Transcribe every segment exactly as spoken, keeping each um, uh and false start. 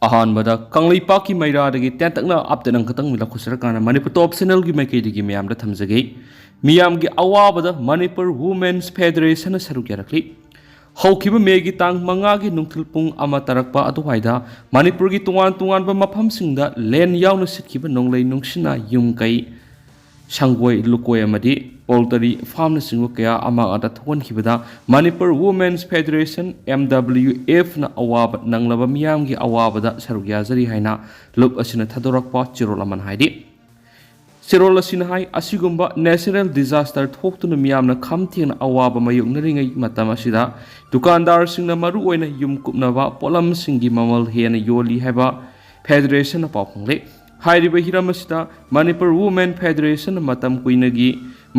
ꯑꯍꯥꯟꯕꯗ ꯀꯪꯂꯩꯄꯥꯛꯀꯤ ꯃꯩꯔꯥꯗꯒꯤ ꯇꯦꯟꯇꯛꯅ ꯑꯞꯗꯦꯠ ꯑꯃꯈꯛꯇꯪ ꯂꯧꯈꯠꯆꯔꯀꯥꯟꯗ ꯃꯅꯤꯄꯨꯔ ꯇꯣꯞ ꯆꯦꯅꯦꯜꯒꯤ ꯃꯥꯏꯀꯩꯗꯒꯤ ꯃꯌꯥꯝꯗ ꯊꯝꯖꯒꯦ꯫ ꯃꯤꯌꯥꯝꯒꯤ ꯑꯋꯥꯕꯗ ꯃꯅꯤꯄꯨꯔ ꯋꯨꯃꯦꯟꯁ ꯐꯦꯗꯔꯦꯁꯟꯅ ꯁꯔꯨꯛ ꯌꯥꯔꯛꯂꯤ꯫ ꯍꯧꯈꯤꯕ ꯃꯦꯒꯤ ꯇꯥꯡ ꯃꯉꯥꯒꯤ ꯅꯨꯡꯊꯤꯜ ꯄꯨꯡ ꯑꯃ ꯇꯥꯔꯛꯄ ꯑꯗꯨꯋꯥꯏꯗ ꯃꯅꯤꯄꯨꯔꯒꯤ ꯇꯣꯉꯥꯟ ꯇꯣꯉꯥꯟꯕ ꯃꯐꯝꯁꯤꯡꯗ ꯂꯦꯟ ꯌꯥꯎꯅ ꯁꯤꯠꯈꯤꯕ ꯅꯣꯡꯂꯩ ꯅꯨꯡꯁꯤꯠꯅ ꯌꯨꯝ ꯀꯩ, ꯁꯪꯒꯣꯏ, ꯂꯨꯀꯣꯏ ꯑꯃꯗꯤ ꯄꯣꯜꯇꯔꯤ ꯐꯥꯔꯝꯅꯆꯤꯡꯕ ꯀꯌꯥ ꯑꯃꯥꯡ ꯑꯇꯥ ꯊꯣꯛꯍꯟꯈꯤꯕꯗ ꯃꯅꯤꯄꯨꯔ ꯋꯨꯃꯦꯟꯁ ꯐꯦꯗꯔꯦꯁꯟ, ꯑꯦꯝ ꯗꯕ꯭ꯂꯤꯌꯨ ꯑꯦꯐꯅ ꯑꯋꯥꯕ ꯅꯪꯂꯕ ꯃꯤꯌꯥꯝꯒꯤ ꯑꯋꯥꯕꯗ ꯁꯔꯨꯛ ꯌꯥꯖꯔꯤ ꯍꯥꯏꯅ ꯂꯨꯞ ꯑꯁꯤꯅ ꯊꯥꯗꯣꯔꯛꯄ ꯆꯦꯔꯣꯜ ꯑꯃꯅ ꯍꯥꯏꯔꯤ꯫ ꯆꯦꯔꯣꯜ ꯑꯁꯤꯅ ꯍꯥꯏ, ꯑꯁꯤꯒꯨꯝꯕ ꯅꯦꯆꯔꯦꯜ ꯗꯤꯖꯥꯁꯇꯔ ꯊꯣꯛꯇꯨꯅ ꯃꯤꯌꯥꯝꯅ ꯈꯝ ꯊꯦꯡꯅ ꯑꯋꯥꯕ ꯃꯥꯌꯣꯛꯅꯔꯤꯉꯩ ꯃꯇꯝ ꯑꯁꯤꯗ ꯗꯨꯀꯥꯟꯗꯥꯔꯁꯤꯡꯅ ꯃꯔꯨꯑꯣꯏꯅ ꯌꯨꯝ ꯀꯨꯞꯅꯕ ꯄꯣꯠꯂꯝꯁꯤꯡꯒꯤ ꯃꯃꯜ ꯍꯦꯟꯅ ꯌꯣꯜꯂꯤ ꯍꯥꯏꯕ ꯐꯦꯗꯔꯦꯁꯟꯅ ꯄꯥꯎ ꯐꯣꯡꯂꯤ꯫ ꯍꯥꯏꯔꯤꯕ ꯍꯤꯔꯝ ꯑꯁꯤꯗ ꯃꯅꯤꯄꯨꯔ ꯋꯨꯃꯦꯟ ꯐꯦꯗꯔꯦꯁꯟꯅ ꯃꯇꯝ ꯀꯨꯏꯅꯒꯤ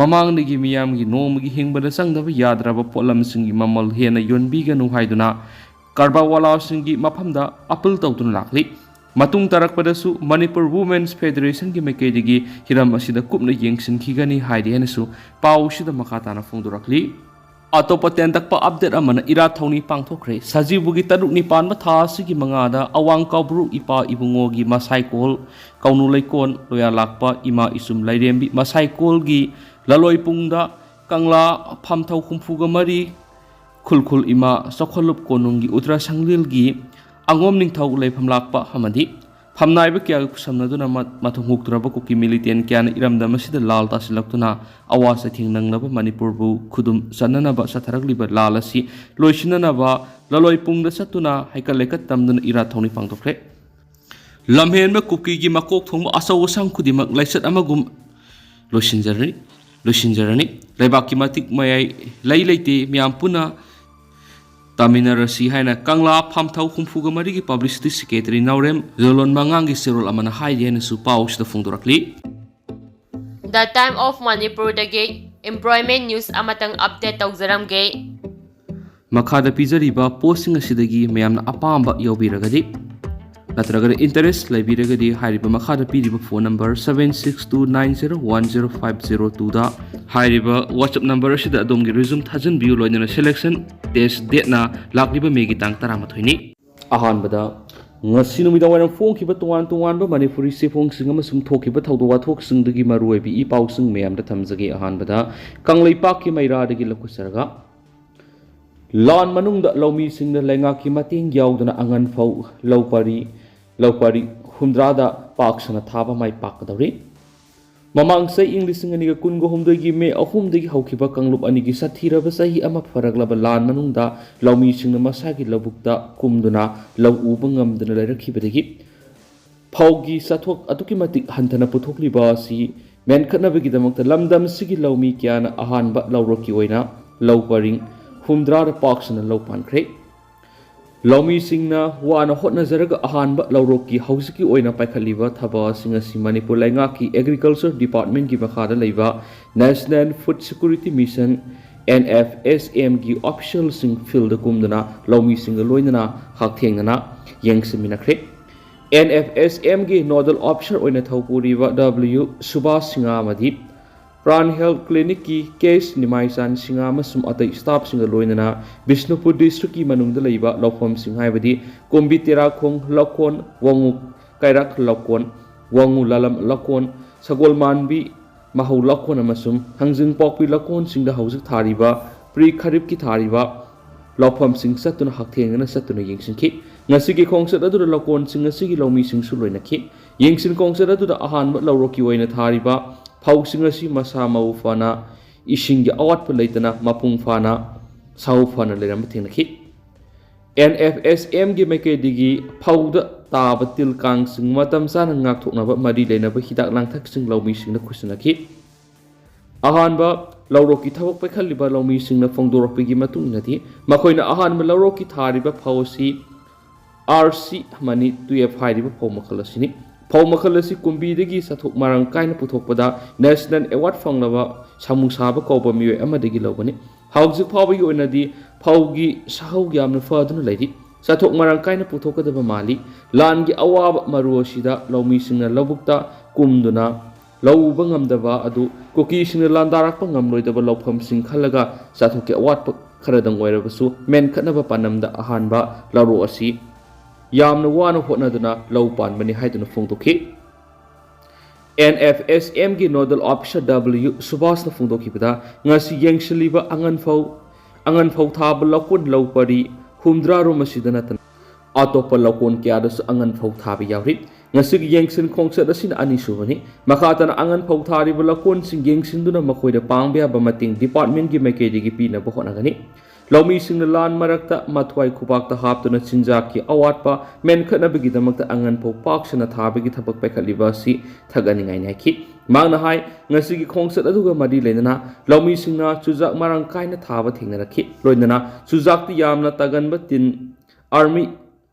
ꯃꯃꯥꯡꯗꯒꯤ ꯃꯤꯌꯥꯝꯒꯤ ꯅꯣꯡꯃꯒꯤ ꯍꯤꯡꯕꯗ ꯆꯪꯗꯕ ꯌꯥꯗ꯭ꯔꯕ ꯄꯣꯠꯂꯝꯁꯤꯡꯒꯤ ꯃꯃꯜ ꯍꯦꯟꯅ ꯌꯣꯟꯕꯤꯒꯅꯨ ꯍꯥꯏꯗꯨꯅ ꯀꯔꯕꯥꯔꯋꯥꯂꯥꯁꯤꯡꯒꯤ ꯃꯐꯝꯗ ꯑꯄꯤꯜ ꯇꯧꯗꯨꯅ ꯂꯥꯛꯂꯤ꯫ ꯃꯇꯨꯡ ꯇꯥꯔꯛꯄꯗꯁꯨ ꯃꯅꯤꯄꯨꯔ ꯋꯨꯃꯦꯟꯁ ꯐꯦꯗꯔꯦꯁꯟꯒꯤ ꯃꯥꯏꯀꯩꯗꯒꯤ ꯍꯤꯔꯝ ꯑꯁꯤꯗ ꯀꯨꯞꯅ ꯌꯦꯡꯁꯤꯟꯈꯤꯒꯅꯤ ꯍꯥꯏꯔꯤ ꯍꯥꯏꯅꯁꯨ ꯄꯥꯎ ꯑꯁꯤꯗ ꯃꯈꯥ ꯇꯥꯅ ꯐꯣꯡꯗꯣꯔꯛꯂꯤ꯫ ꯑꯇꯣꯞꯄ ꯇꯦꯟꯇꯛꯄ ꯑꯞꯗꯦꯠ ꯑꯃꯅ ꯏꯔꯥꯠ ꯊꯧꯅꯤ ꯄꯥꯡꯊꯣꯛꯈ꯭ꯔꯦ꯫ ꯁꯖꯤꯕꯨꯒꯤ ꯇꯔꯨꯛꯅꯤ ꯄꯥꯟꯕ ꯊꯥ ꯑꯁꯤꯒꯤ ꯃꯉꯥꯗ ꯑꯋꯥꯡ ꯀꯥꯎꯕ꯭ꯔꯨ ꯏꯄꯥ ꯏꯕꯨꯡꯉꯣꯒꯤ ꯃꯁꯥꯏꯀꯣꯜ, ꯀꯧꯅꯨ ꯂꯩꯀꯣꯜ, ꯂꯣꯌꯥ ꯂꯥꯛꯄ ꯏꯃꯥ ꯏꯆꯨꯝ ꯂꯥꯏꯔꯦꯝꯕꯤ ꯃꯁꯥꯏꯀꯣꯜꯒꯤ ꯂꯂꯣꯏ ꯄꯨꯡꯗ ꯀꯪꯂꯥ ꯐꯝꯊꯧ ꯍꯨꯝꯐꯨꯒ ꯃꯔꯤ, ꯈꯨꯜꯈꯨꯜ ꯏꯃꯥ ꯆꯥꯎꯈꯠꯂꯨꯞ ꯀꯣꯅꯨꯡꯒꯤ ꯎꯇ꯭ꯔꯥ ꯁꯪꯂꯤꯜꯒꯤ ꯑꯉꯣꯝ ꯅꯤꯡꯊꯧ ꯂꯩꯐꯝ ꯂꯥꯛꯄ ꯑꯃꯗꯤ ꯐꯝꯅꯥꯏꯕ ꯀꯌꯥꯒ ꯈꯨꯠꯁꯝꯅꯗꯨꯅ ꯃ-, ꯃꯊꯣꯡ ꯍꯨꯛꯇ꯭ꯔꯕ ꯀꯨꯀꯤ ꯃꯤꯂꯤꯇꯦꯟ ꯀꯌꯥꯅ ꯏꯔꯝꯗꯝ ꯑꯁꯤꯗ ꯂꯥꯜ ꯇꯥꯁꯤꯜꯂꯛꯇꯨꯅ ꯑꯋꯥ ꯆꯩꯊꯦꯡ ꯅꯪꯂꯕ ꯃꯅꯤꯄꯨꯔꯕꯨ ꯈꯨꯗꯨꯝ ꯆꯟꯅꯅꯕ ꯆꯠꯊꯔꯛꯂꯤꯕ ꯂꯥꯜ ꯑꯁꯤ ꯂꯣꯏꯁꯤꯟꯅꯅꯕ ꯂꯂꯣꯏ ꯄꯨꯡꯗ ꯆꯠꯇꯨꯅ ꯍꯩꯀꯠ ꯂꯩꯀꯠ ꯇꯝꯗꯨꯅ ꯏꯔꯥꯠ ꯊꯧꯅꯤ ꯄꯥꯡꯊꯣꯛꯈ꯭ꯔꯦ꯫ ꯂꯝꯍꯦꯟꯕ ꯀꯨꯀꯤꯒꯤ ꯃꯀꯣꯛ ꯊꯣꯡꯕ ꯑꯆꯧ ꯑꯁꯥꯡ ꯈꯨꯗꯤꯡꯃꯛ ꯂꯥꯏꯆꯠ ꯑꯃꯒꯨꯝ ꯂꯣꯏꯁꯤꯟꯖꯔꯅꯤ, ꯂꯣꯏꯁꯤꯟꯖꯔꯅꯤ꯫ ꯂꯩꯕꯥꯛꯀꯤ ꯃꯇꯤꯛ ꯃꯌꯥꯏ ꯂꯩ ꯂꯩꯇꯦ ꯃꯤꯌꯥꯝ ꯄꯨꯟꯅ ꯇꯥꯃꯤꯟꯅꯔꯁꯤ ꯍꯥꯏꯅ ꯀꯪꯂꯥ ꯐꯝꯊꯧ ꯍꯨꯝꯐꯨꯒ ꯃꯔꯤꯒꯤ ꯄꯕ꯭ꯂꯤꯁꯤꯇꯤ ꯁꯦꯀ꯭ꯔꯦꯇꯔꯤ ꯅꯥꯎꯔꯦꯝ ꯂꯣꯂꯣꯟ ꯃꯉꯥꯡꯒꯤ ꯆꯦꯔꯣꯜ ꯑꯃꯅ ꯍꯥꯏꯔꯤ ꯍꯥꯏꯅꯁꯨ ꯄꯥꯎ ꯑꯁꯤꯗ ꯐꯣꯡꯗꯣꯔꯛꯂꯤ꯫ The Time of Manipurꯗꯒꯤ employment news ꯑꯃꯇꯪ update ꯇꯧꯖꯔꯝꯒꯦ꯫ ꯃꯈꯥꯗ ꯄꯤꯖꯔꯤꯕ ꯄꯣꯁꯁꯤꯡ ꯑꯁꯤꯗꯒꯤ ꯃꯌꯥꯝꯅ ꯑꯄꯥꯝꯕ ꯌꯥꯎꯕꯤꯔꯒꯗꯤ ꯅꯠꯇ꯭ꯔꯒꯅ ꯏꯟꯇꯔꯦꯁ ꯂꯩꯕꯤꯔꯒꯗꯤ ꯍꯥꯏꯔꯤꯕ ꯃꯈꯥꯗ ꯄꯤꯔꯤꯕ phone number seven six two nine zero one zero five zero twoꯗ ꯍꯥꯏꯔꯤꯕ WhatsApp ꯅꯝꯕꯔ ꯑꯁꯤꯗ ꯑꯗꯣꯝꯒꯤ ꯔꯤꯖꯨꯝ ꯊꯥꯖꯤꯟꯕꯤꯌꯨ, ꯂꯣꯏꯅꯅ ꯁꯦꯂꯦꯛꯁꯟ ꯇꯦꯁ ꯗꯦꯠꯅ ꯂꯥꯛꯂꯤꯕ ꯃꯦꯒꯤ ꯇꯥꯡ ꯇꯔꯥꯃꯥꯊꯣꯏꯅꯤ꯫ ꯑꯍꯥꯟꯕꯗ ꯉꯁꯤ ꯅꯨꯃꯤꯗꯥꯡ ꯋꯥꯏꯔꯝ ꯐꯣꯡꯈꯤꯕ ꯇꯣꯉꯥꯟ ꯇꯣꯉꯥꯟꯕ ꯃꯅꯤꯄꯨꯔꯤ ꯆꯦꯐꯣꯡꯁꯤꯡ ꯑꯃꯁꯨꯡ ꯊꯣꯛꯈꯤꯕ ꯊꯧꯗꯣꯛ ꯋꯥꯊꯣꯛꯁꯤꯡꯗꯒꯤ ꯃꯔꯨꯑꯣꯏꯕ ꯏ ꯄꯥꯎꯁꯤꯡ ꯃꯌꯥꯝꯗ ꯊꯝꯖꯒꯦ꯫ ꯑꯍꯥꯟꯕꯗ ꯀꯪꯂꯩꯄꯥꯛꯀꯤ ꯃꯩꯔꯥꯗꯒꯤ ꯂꯧꯈꯠꯆꯔꯒ, ꯂꯥꯟ ꯃꯅꯨꯡꯗ ꯂꯧꯃꯤꯁꯤꯡꯅ ꯂꯩꯉꯥꯛꯀꯤ ꯃꯇꯦꯡ ꯌꯥꯎꯗꯅ ꯑꯉꯟ ꯐꯧ ꯂꯧ ꯄꯔꯤ, ꯂꯧ ꯄꯔꯤ ꯍꯨꯝꯗ꯭ꯔꯥꯗ ꯄꯥꯛ ꯁꯟꯅ ꯊꯥꯕ ꯃꯥꯏ ꯄꯥꯛꯀꯗꯧꯔꯤ꯫ ꯃꯃꯥꯡ ꯆꯍꯤ ꯏꯪ ꯂꯤꯁꯤꯡ ꯑꯅꯤꯒ ꯀꯨꯟꯒ ꯍꯨꯝꯗꯣꯏꯒꯤ ꯃꯦ ꯑꯍꯨꯝꯗꯒꯤ ꯍꯧꯈꯤꯕ ꯀꯥꯡꯂꯨꯞ ꯑꯅꯤꯒꯤ ꯁꯥꯊꯤꯔꯕ ꯆꯍꯤ ꯑꯃ ꯐꯔꯛꯂꯕ ꯂꯥꯟ ꯃꯅꯨꯡꯗ ꯂꯧꯃꯤꯁꯤꯡꯅ ꯃꯁꯥꯒꯤ ꯂꯧꯕꯨꯛꯇ ꯀꯨꯝꯗꯨꯅ ꯂꯧ ꯎꯕ ꯉꯝꯗꯅ ꯂꯩꯔꯛꯈꯤꯕꯗꯒꯤ ꯐꯧꯒꯤ ꯆꯥꯊꯣꯛ ꯑꯗꯨꯛꯀꯤ ꯃꯇꯤꯛ ꯍꯟꯊꯅ ꯄꯨꯊꯣꯛꯂꯤꯕ ꯑꯁꯤ ꯃꯦꯟꯈꯠꯅꯕꯒꯤꯗꯃꯛꯇ ꯂꯝꯗꯝ ꯑꯁꯤꯒꯤ ꯂꯧꯃꯤ ꯀꯌꯥꯅ ꯑꯍꯥꯟꯕ ꯂꯧꯔꯣꯛꯀꯤ ꯑꯣꯏꯅ ꯂꯧ ꯄꯔꯤꯡ ꯍꯨꯝꯗ꯭ꯔꯥꯗ ꯄꯥꯛ ꯁꯟꯅ ꯂꯧ ꯄꯥꯟꯈ꯭ꯔꯦ꯫ ꯂꯧꯃꯤꯁꯤꯡꯅ ꯋꯥꯅ ꯍꯣꯠꯅꯖꯔꯒ ꯑꯍꯥꯟꯕ ꯂꯧꯔꯣꯛꯀꯤ ꯍꯧꯖꯤꯛꯀꯤ ꯑꯣꯏꯅ ꯄꯥꯏꯈꯠꯂꯤꯕ ꯊꯕꯛ ꯑꯁꯤꯡ ꯑꯁꯤ ꯃꯅꯤꯄꯨꯔ ꯂꯩꯉꯥꯛꯀꯤ Agriculture Department ꯀꯤ ꯃꯈꯥꯗ ꯂꯩꯕ National Food Security Mission, N F S M ꯒꯤ official ꯁꯤꯡ field ꯗ ꯀꯨꯝꯗꯨꯅ ꯂꯧꯃꯤꯁꯤꯡꯒ ꯂꯣꯏꯅꯅ ꯍꯛꯊꯦꯡꯅꯅ ꯌꯦꯡꯁꯤꯟꯃꯤꯟꯅꯈ꯭ꯔꯦ꯫ N F S M ꯒꯤ nodal officer ꯑꯣꯏꯅ ꯊꯧꯄꯨꯔꯤꯕ W ꯁꯨꯕꯥꯁ ꯁꯤꯡꯍ ꯑꯃꯗꯤ Pran Health Clinic ꯀꯤ K ꯅꯤꯃꯥꯏꯆꯥꯟ ꯁꯤꯡꯍ ꯑꯃꯁꯨꯡ ꯑꯇꯩ staff ꯁꯤꯡꯒ ꯂꯣꯏꯅꯅ ꯕꯤꯁꯅꯨꯄꯨꯔ district ꯀꯤ ꯃꯅꯨꯡꯗ ꯂꯩꯕ ꯂꯧꯐꯝꯁꯤꯡ ꯍꯥꯏꯕꯗꯤ ꯀꯨꯝꯕꯤ ꯇꯦꯔꯥꯈꯣꯡ ꯂꯧꯀꯣꯟ, ꯋꯥꯉꯨ ꯀꯩꯔꯥꯛ ꯂꯧꯀꯣꯟ, ꯋꯥꯉꯨ ꯂꯥꯂꯝ ꯂꯧꯀꯣꯟ, ꯁꯒꯣꯜꯃꯥꯟꯕꯤ ꯃꯍꯧ ꯂꯧꯀꯣꯟ ꯑꯃꯁꯨꯡ ꯊꯥꯡꯖꯤꯡ ꯄꯣꯛꯄꯤ ꯂꯧꯀꯣꯟꯁꯤꯡꯗ ꯍꯧꯖꯤꯛ ꯊꯥꯔꯤꯕ pre ꯈꯔꯤꯞꯀꯤ ꯊꯥꯔꯤꯕ ꯂꯧꯐꯝꯁꯤꯡ ꯆꯠꯇꯨꯅ ꯍꯛꯊꯦꯡꯅꯅ ꯆꯠꯇꯨꯅ ꯌꯦꯡꯁꯤꯟꯈꯤ꯫ ꯉꯁꯤꯒꯤ ꯈꯣꯡꯆꯠ ꯑꯗꯨꯗ ꯂꯧꯀꯣꯟꯁꯤꯡ ꯑꯁꯤꯒꯤ ꯂꯧꯃꯤꯁꯤꯡꯁꯨ ꯂꯣꯏꯅꯈꯤ꯫ ꯌꯦꯡꯁꯤꯟ ꯈꯣꯡꯆꯠ ꯑꯗꯨꯗ ꯑꯍꯥꯟꯕ ꯂꯧꯔꯣꯛꯀꯤ ꯑꯣꯏꯅ ꯊꯥꯔꯤꯕ ꯐꯧꯁꯤꯡ ꯑꯁꯤ ꯃꯁꯥ ꯃꯎ ꯐꯅ, ꯏꯁꯤꯡꯒꯤ ꯑꯋꯥꯠꯄ ꯂꯩꯇꯅ ꯃꯄꯨꯡ ꯐꯥꯅ ꯁꯥꯎ ꯐꯅ ꯂꯩꯔꯝꯕ ꯊꯦꯡꯅꯈꯤ꯫ N F S M ꯒꯤ ꯃꯥꯏꯀꯩꯗꯒꯤ ꯐꯧꯗ ꯇꯥꯕ ꯇꯤꯜ ꯀꯥꯡꯁꯤꯡ ꯃꯇꯝ ꯆꯥꯅ ꯉꯥꯛꯊꯣꯛꯅꯕ ꯃꯔꯤ ꯂꯩꯅꯕ ꯍꯤꯗꯥꯛ ꯂꯥꯡꯊꯛꯁꯤꯡ ꯂꯧꯃꯤꯁꯤꯡꯗ ꯈꯨꯠꯁꯤꯟꯅꯈꯤ꯫ ꯑꯍꯥꯟꯕ ꯂꯧꯔꯣꯛꯀꯤ ꯊꯕꯛ ꯄꯥꯏꯈꯠꯂꯤꯕ ꯂꯧꯃꯤꯁꯤꯡꯅ ꯐꯣꯡꯗꯣꯔꯛꯄꯒꯤ ꯃꯇꯨꯡ ꯏꯟꯅꯗꯤ, ꯃꯈꯣꯏꯅ ꯑꯍꯥꯟꯕ ꯂꯧꯔꯣꯛꯀꯤ ꯊꯥꯔꯤꯕ ꯐꯧ ꯑꯁꯤ R C ꯑꯃꯅꯤ twelve ꯍꯥꯏꯔꯤꯕ ꯐꯧ ꯃꯈꯜ ꯑꯁꯤꯅꯤ꯫ ꯐꯧ ꯃꯈꯜ ꯑꯁꯤ ꯀꯨꯝꯕꯤꯗꯒꯤ ꯆꯥꯊꯣꯛ ꯃꯔꯥꯡ ꯀꯥꯏꯅ ꯄꯨꯊꯣꯛꯄꯗ national award ꯐꯪꯂꯕ ꯁꯥꯃꯨ ꯁꯥꯕ ꯀꯧꯕ ꯃꯤꯑꯣꯏ ꯑꯃꯗꯒꯤ ꯂꯧꯕꯅꯤ꯫ ꯍꯧꯖꯤꯛ ꯐꯥꯎꯕꯒꯤ ꯑꯣꯏꯅꯗꯤ ꯐꯧꯒꯤ ꯁꯥꯍꯧ ꯌꯥꯝꯅ ꯐꯗꯨꯅ ꯂꯩꯔꯤ꯫ ꯆꯥꯊꯣꯛ ꯃꯔꯥꯡ ꯀꯥꯏꯅ ꯄꯨꯊꯣꯛꯀꯗꯕ ꯃꯥꯜꯂꯤ꯫ ꯂꯥꯟꯒꯤ ꯑꯋꯥꯕ ꯃꯔꯨ ꯑꯁꯤꯗ ꯂꯧꯃꯤꯁꯤꯡꯅ ꯂꯧꯕꯨꯛꯇ ꯀꯨꯝꯗꯨꯅ ꯂꯧ ꯎꯕ ꯉꯝꯗꯕ ꯑꯗꯨ ꯀꯨꯀꯤꯁꯤꯡꯅ ꯂꯥꯟꯗꯥꯔꯛꯄ ꯉꯝꯂꯣꯏꯗꯕ ꯂꯧꯐꯝꯁꯤꯡ ꯈꯜꯂꯒ ꯆꯥꯊꯣꯛꯀꯤ ꯑꯋꯥꯠꯄ ꯈꯔꯗꯪ ꯑꯣꯏꯔꯕꯁꯨ ꯃꯦꯟꯈꯠꯅꯕ ꯄꯥꯟꯗꯝꯗ ꯑꯍꯥꯟꯕ ꯂꯧꯔꯣꯛ ꯑꯁꯤ ꯌꯥꯝꯅ ꯋꯥꯅ ꯍꯣꯠꯅꯗꯨꯅ ꯂꯧ ꯄꯥꯟꯕꯅꯤ ꯍꯥꯏꯗꯨꯅ ꯐꯣꯡꯗꯣꯛꯈꯤ꯫ ꯑꯦꯟ ꯑꯦꯐ ꯑꯦꯁ ꯑꯦꯝꯒꯤ nodal officer W ꯁꯨꯕꯥꯁꯅ ꯐꯣꯡꯗꯣꯛꯈꯤꯕꯗ, ꯉꯁꯤ ꯌꯦꯡꯁꯤꯜꯂꯤꯕ ꯑꯉꯟ ꯐꯧ ꯑꯉꯟ ꯐꯧ ꯊꯥꯕ ꯂꯧꯀꯣꯟ ꯂꯧ ꯄꯔꯤ ꯍꯨꯝꯗ꯭ꯔꯥ ꯔꯣꯝ ꯑꯁꯤꯗ ꯅꯠꯇꯅ ꯑꯇꯣꯞꯄ ꯂꯧꯀꯣꯟ ꯀꯌꯥꯗꯁꯨ ꯑꯉꯟ ꯐꯧ ꯊꯥꯕ ꯌꯥꯎꯔꯤ꯫ ꯉꯁꯤꯒꯤ ꯌꯦꯡꯁꯤꯟ ꯈꯣꯡꯆꯠ ꯑꯁꯤꯅ ꯑꯅꯤꯁꯨꯕꯅꯤ꯫ ꯃꯈꯥ ꯇꯥꯅ ꯑꯉꯟ ꯐꯧ ꯊꯥꯔꯤꯕ ꯂꯧꯀꯣꯟꯁꯤꯡ ꯌꯦꯡꯁꯤꯟꯗꯨꯅ ꯃꯈꯣꯏꯗ ꯄꯥꯡꯕ ꯌꯥꯕ ꯃꯇꯦꯡ department ꯀꯤ ꯃꯥꯏꯀꯩꯗꯒꯤ ꯄꯤꯅꯕ ꯍꯣꯠꯅꯒꯅꯤ꯫ ꯂꯧꯃꯤꯁꯤꯡꯅ ꯂꯥꯟ ꯃꯔꯛꯇ ꯃꯊ꯭ꯋꯥꯏ ꯈꯨꯕꯥꯛꯇ ꯍꯥꯞꯇꯨꯅ ꯆꯤꯟꯖꯥꯛꯀꯤ ꯑꯋꯥꯠꯄ ꯃꯦꯟꯈꯠꯅꯕꯒꯤꯗꯃꯛꯇ ꯑꯉꯟ ꯐꯧ ꯄꯥꯛ ꯁꯟꯅ ꯊꯥꯕꯒꯤ ꯊꯕꯛ ꯄꯥꯏꯈꯠꯂꯤꯕ ꯑꯁꯤ ꯊꯥꯒꯠꯅꯤꯡꯉꯥꯏꯅꯤ ꯍꯥꯏꯈꯤ꯫ ꯃꯍꯥꯛꯅ ꯍꯥꯏ, ꯉꯁꯤꯒꯤ ꯈꯣꯡꯆꯠ ꯑꯗꯨꯒ ꯃꯔꯤ ꯂꯩꯅꯅ ꯂꯧꯃꯤꯁꯤꯡꯅ ꯆꯨꯖꯥꯛ ꯃꯔꯥꯡ ꯀꯥꯏꯅ ꯊꯥꯕ ꯊꯦꯡꯅꯔꯛꯈꯤ꯫ ꯂꯣꯏꯅꯅ ꯆꯨꯖꯥꯛꯇ ꯌꯥꯝꯅ ꯇꯥꯒꯟꯕ ꯇꯤꯟ army